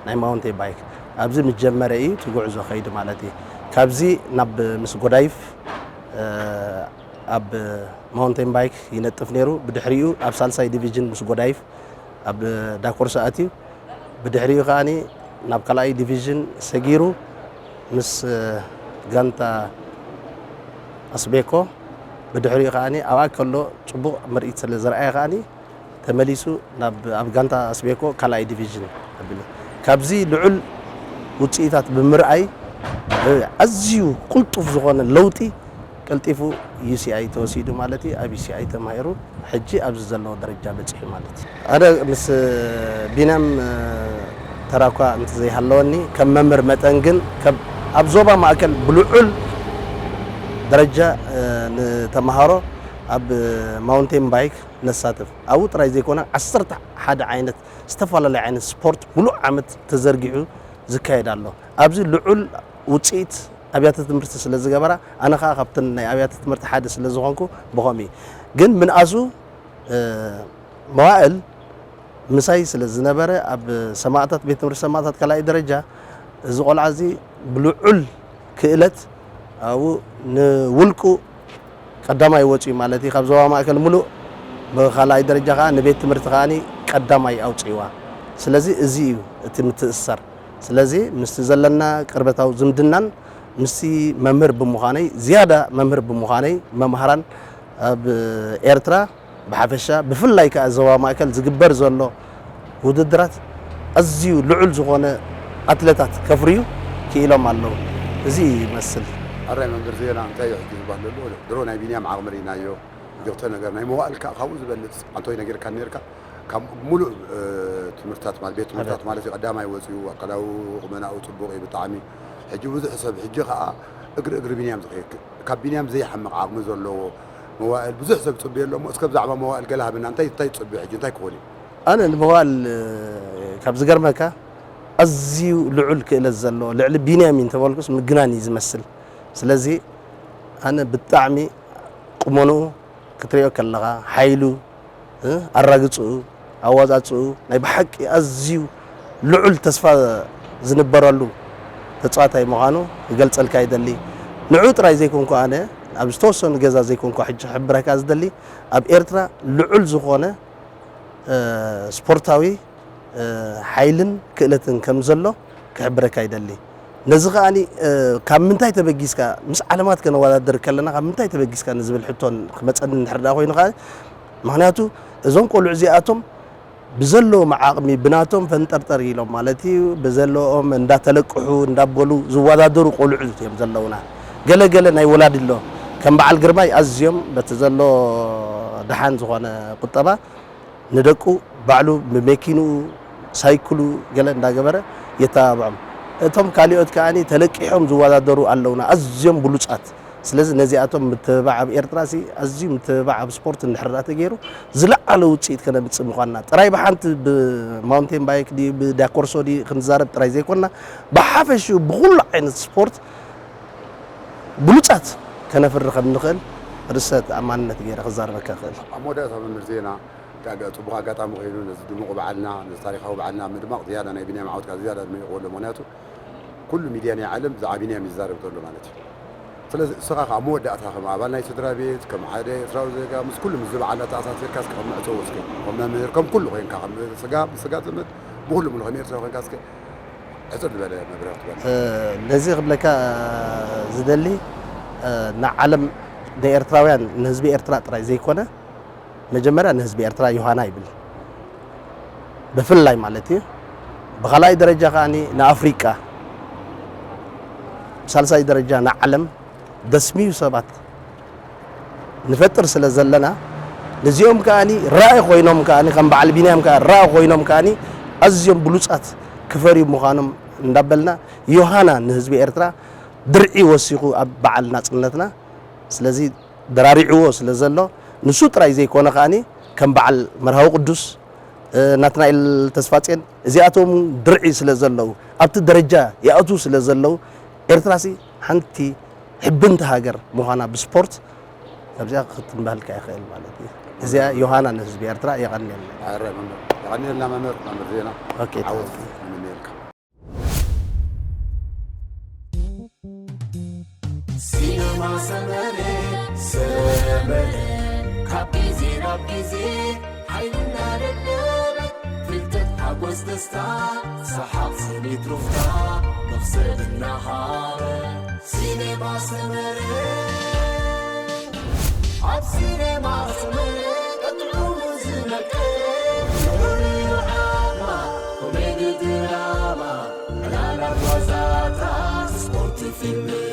ናይ ማውንቴን ባይክ። ኣብዚ ምስ ጀመረ እዩ እቲ ጉዕዞ ከይዱ ማለት እዩ። ካብዚ ናብ ምስ ጎዳይፍ ኣብ ማውንቴን ባይክ ይነጥፍ ነይሩ። ብድሕሪኡ ኣብ ሳልሳይ ዲቪዥን ምስ ጎዳይፍ ኣብ ዳኮርሶ ኣትዩ። ብድሕሪኡ ከኣኒ ናብ ካልኣይ ዲቪዥን ሰጊሩ ምስ ጋንታ ኣስቤኮ ብድሕሪኡ ከኣኒ ኣብኣ ከሎ ጽቡቕ ምርኢት ስለ ዘርኣየ ከኣኒ ተመሊሱ ናብ ኣብ ጋንታ ኣስቤኮ ካልኣይ ዲቪዥን ኣቢሉ። ካብዚ ልዑል ውጽኢታት ብምርኣይ ኣዝዩ ቅልጡፍ ዝኾነ ለውጢ ቀልጢፉ ዩ ሲ ኣይ ተወሲዱ ማለት እዩ። ኣብ ዩ ሲ ኣይ ተማሂሩ ሕጂ ኣብዚ ዘለዎ ደረጃ በጺሑ ማለት እዩ። ኣነ ምስ ቢንያም ተራ እኳ እንተዘይሃለወኒ ከም መምህር መጠን ግን ኣብ ዞባ ማእከል ብልዑል ደረጃ ንተምሃሮ ኣብ ማውንቴን ባይክ ነሳትፍ ኣብኡ ጥራይ ዘይኮነ ዓሰርተ ሓደ ዓይነት ዝተፈላለየ ዓይነት ስፖርት ሙሉእ ዓመት ተዘርጊሑ ዝካየድ ኣሎ። ኣብዚ ልዑል ውፅኢት ኣብያተ ትምህርቲ ስለ ዝገበራ ኣነ ከዓ ካብተን ናይ ኣብያተ ትምህርቲ ሓደ ስለ ዝኾንኩ ብኸምኡ ግን ምንኣሱ መዋእል ምሳይ ስለ ዝነበረ ኣብ ሰማእታት ቤት ትምህርቲ ሰማእታት ካልኣይ ደረጃ እዚ ቆልዓ እዚ ብልዑል ክእለት ኣብኡ ንውልቁ ቀዳማይ ወፂኡ ማለት እዩ። ካብ ዞባ ማእከል ሙሉእ ብኻልኣይ ደረጃ ከዓ ንቤት ትምህርቲ ከዓ ቀዳማይ ኣውፅእዋ። ስለዚ እዚ እዩ እቲ ምትእስሳር። ስለዚ ምስቲ ዘለና ቅርበታዊ ዝምድናን ምስቲ መምህር ብምዃነይ ዝያዳ መምህር ብምዃነይ መምሃራን ኣብ ኤርትራ ብሓፈሻ ብፍላይ ከዓ ዞባ ማእከል ዝግበር ዘሎ ውድድራት ኣዝዩ ልዑል ዝኾነ ኣትለታት ከፍርዩ ክኢሎም ኣለዉ። እዚ ይመስል። ኣራይ መምህር ዜና እንታይ እዩ ሕጂ ዝበሃል ዘሎ? ድሮ ናይ ቢንያም ዓቕሚ ርኢናዮ። ዮተ ነገር ናይ መዋእል ከዓ ካብኡ ዝበልፅ ኣንቶይ ነጊርካ ነርካ ካብ ሙሉእ ትምህርታት ማለት ቤት ትምህርታት ማለት እዩ። ቀዳማይ ወፂኡ ኣካላዊ ቁመናኡ ፅቡቅ እዩ ብጣዕሚ። ሕጂ ብዙሕ ሰብ ሕጂ ከዓ እግሪ እግሪ ቢንያም ዝኸይድ ካብ ቢንያም ዘይሓምቕ ዓቕሚ ዘለዎ መዋእል ብዙሕ ሰብ ፅቡየ ኣሎ እሞ እስከ ብዛዕባ መዋእል ገለ ሃብና እንታይ እንታይ ትፅቡዩ ሕጂ እንታይ ክኾን እዩ? ኣነ ንመዋእል ካብ ዝገርመካ ኣዝዩ ልዑል ክእለት ዘለዎ ልዕሊ ቢንያሚን ተበልኩስ ምግናን እዩ ዝመስል። ስለዚ ኣነ ብጣዕሚ ቁመንኡ ክትሪኦ ከለኻ ሓይሉ ኣራግፅኡ ኣዋፃፅኡ ናይ ብሓቂ ኣዝዩ ልዑል ተስፋ ዝንበረሉ ተፃዋታይ ምዃኑ ክገልፀልካ ይደሊ። ንዑ ጥራይ ዘይኮንኩ ኣነ ኣብ ዝተወሰኑ ገዛ ዘይኮንኩ ሕጂ ክሕብረካ ዝደሊ ኣብ ኤርትራ ልዑል ዝኾነ ስፖርታዊ ሓይልን ክእለትን ከም ዘሎ ክሕብረካ ይደሊ። ነዚ ከኣ ካብ ምንታይ ተበጊስካ ምስ ዓለማት ከነወዳደር ከለና ካብ ምንታይ ተበጊስካ ንዝብል ሕቶን ክመፀኒ እንድሕር ደኣ ኮይኑ ከኣ ምክንያቱ እዞም ቆልዑ እዚኣቶም ብዘለዎም ዓቕሚ ብናቶም ፈንጠርጠር ኢሎም ማለት እዩ ብዘለዎም እንዳተለቅሑ እንዳበሉ ዝወዳደሩ ቆልዑ እዮም ዘለውና። ገለ ገለ ናይ ወላዲ ኣሎ ከም በዓል ግርማይ ኣዝዮም በቲ ዘሎ ደሓን ዝኾነ ቁጠባ ንደቁ ባዕሉ ብመኪንኡ ሳይክሉ ገለ እንዳገበረ የተባብዖም። እቶም ካሊኦት ከኣ ተለቂሖም ዝወዳደሩ ኣለውና ኣዝዮም ብሉጻት። ስለዚ ነዚኣቶም ምትብባዕ ኣብ ኤርትራ ሲ ኣዝዩ ምትብባዕ ኣብ ስፖርት እንድሕር ደኣ ተገይሩ ዝለዓለ ውፅኢት ከነምፅእ ምዃንና ጥራይ ብሓንቲ ብማውንቴን ባይክ ድዩ ብዳኮርሶ ድዩ ክንዛረብ ጥራይ ዘይኮንና ብሓፈሽኡ ብኩሉ ዓይነት ስፖርት ብሉጻት ከነፍሪ ከም ንኽእል ርእሰ ተኣማንነት ገይረ ክዛረበካ እኽእል። ኣብ መወዳእታ መምህር ዜና እንታይ ኣጋ- ጽቡቕ ኣጋጣሚ ኮይኑ ነዚ ድሙቕ በዓልና ነዚ ታሪኻዊ በዓልና ምድማቕ ዝያዳ ናይ ቢንያም ዓወትካ ዝያዳ ድሚቕዎ ኣሎ። ምኽንያቱ ኩሉ ሚድያ ናይ ዓለም ብዛዕባ ቢንያም ይዛረብ ዘሎ ማለት እዩ። ስለዚ እስኻ ከዓ መወዳእታ ከም ኣባል ናይ ስድራ ቤት ከም ሓደ ኤርትራዊ ዜጋ ምስ ኩሉ ምስዚ በዓል ኣተኣሳሲርካ እስከ ከም መዕጸዊ እስከ ከም መምህር ከም ኩሉ ኮይንካ ከም ስጋ ስጋ ዘመድ ብኩሉ ሙሉ ከም ኤርትራዊ ኮይንካ እስከ ሕጽር ዝበለ መብርሂ ክትበል። ነዚ ክብለካ ዝደሊ ንዓለም ንኤርትራውያን ንህዝቢ ኤርትራ ጥራይ ዘይኮነ መጀመርያ ንህዝቢ ኤርትራ ዮሃና ይብል ብፍላይ ማለት እዩ። ብኻልኣይ ደረጃ ከኣ ንኣፍሪቃ ብሳልሳይ ደረጃ ንዓለም ደስምዩ ሰባት ንፈጥር ስለ ዘለና ነዚኦም ከኣ ራኢ ኮይኖም ከኣ ከም በዓል ቢንያም ከኣ ራኢ ኮይኖም ከኣ ኣዝዮም ብሉጻት ክፈርዩ ምዃኖም እንዳበልና ዮሃና ንህዝቢ ኤርትራ ድርዒ ወሲኹ ኣብ በዓል ናጽነትና ስለዚ ደራሪዕዎ ስለ ዘሎ ንሱ ጥራይ ዘይኮነ ከኣ ከም በዓል መርሃዊ ቅዱስ ናትናኤል ተስፋጼን እዚኣቶም ድርዒ ስለ ዘለዉ ኣብቲ ደረጃ ይኣትዉ ስለ ዘለዉ ኤርትራሲ ሓንቲ ሕብንቲ ሃገር ምዃና ብስፖርት ካብዚኣ ክትንበህልካ ይኽእል ማለት እዩ። እዚኣ ዮሃና ንህዝቢ ኤርትራ የቐንየልና። ኣረ መምህር፣ የቐንየልና መምህር፣ መምህር ዜና። ኦኬ፣ ዓወት ንምነየልካ። ሲነማ ሰመረ፣ ሰመረ፣ ካብ ግዜ ናብ ግዜ ሓይልና ደለበ፣ ፍልጠት ሓጎስ ደስታ፣ ሰሓቕ ስኒት ሩፍታ፣ መኽሰብ እናሃበ፣ ሲነማ ሰመረ። ኣብ ሲነማ ሰመረ፣ ቀጥዑ ዝነቀ፣ ንዑ ንዓማ፣ ኮሜዲ ድራማ፣ ዕላላት ዋዛታት፣ ስፖርት ፊልም፣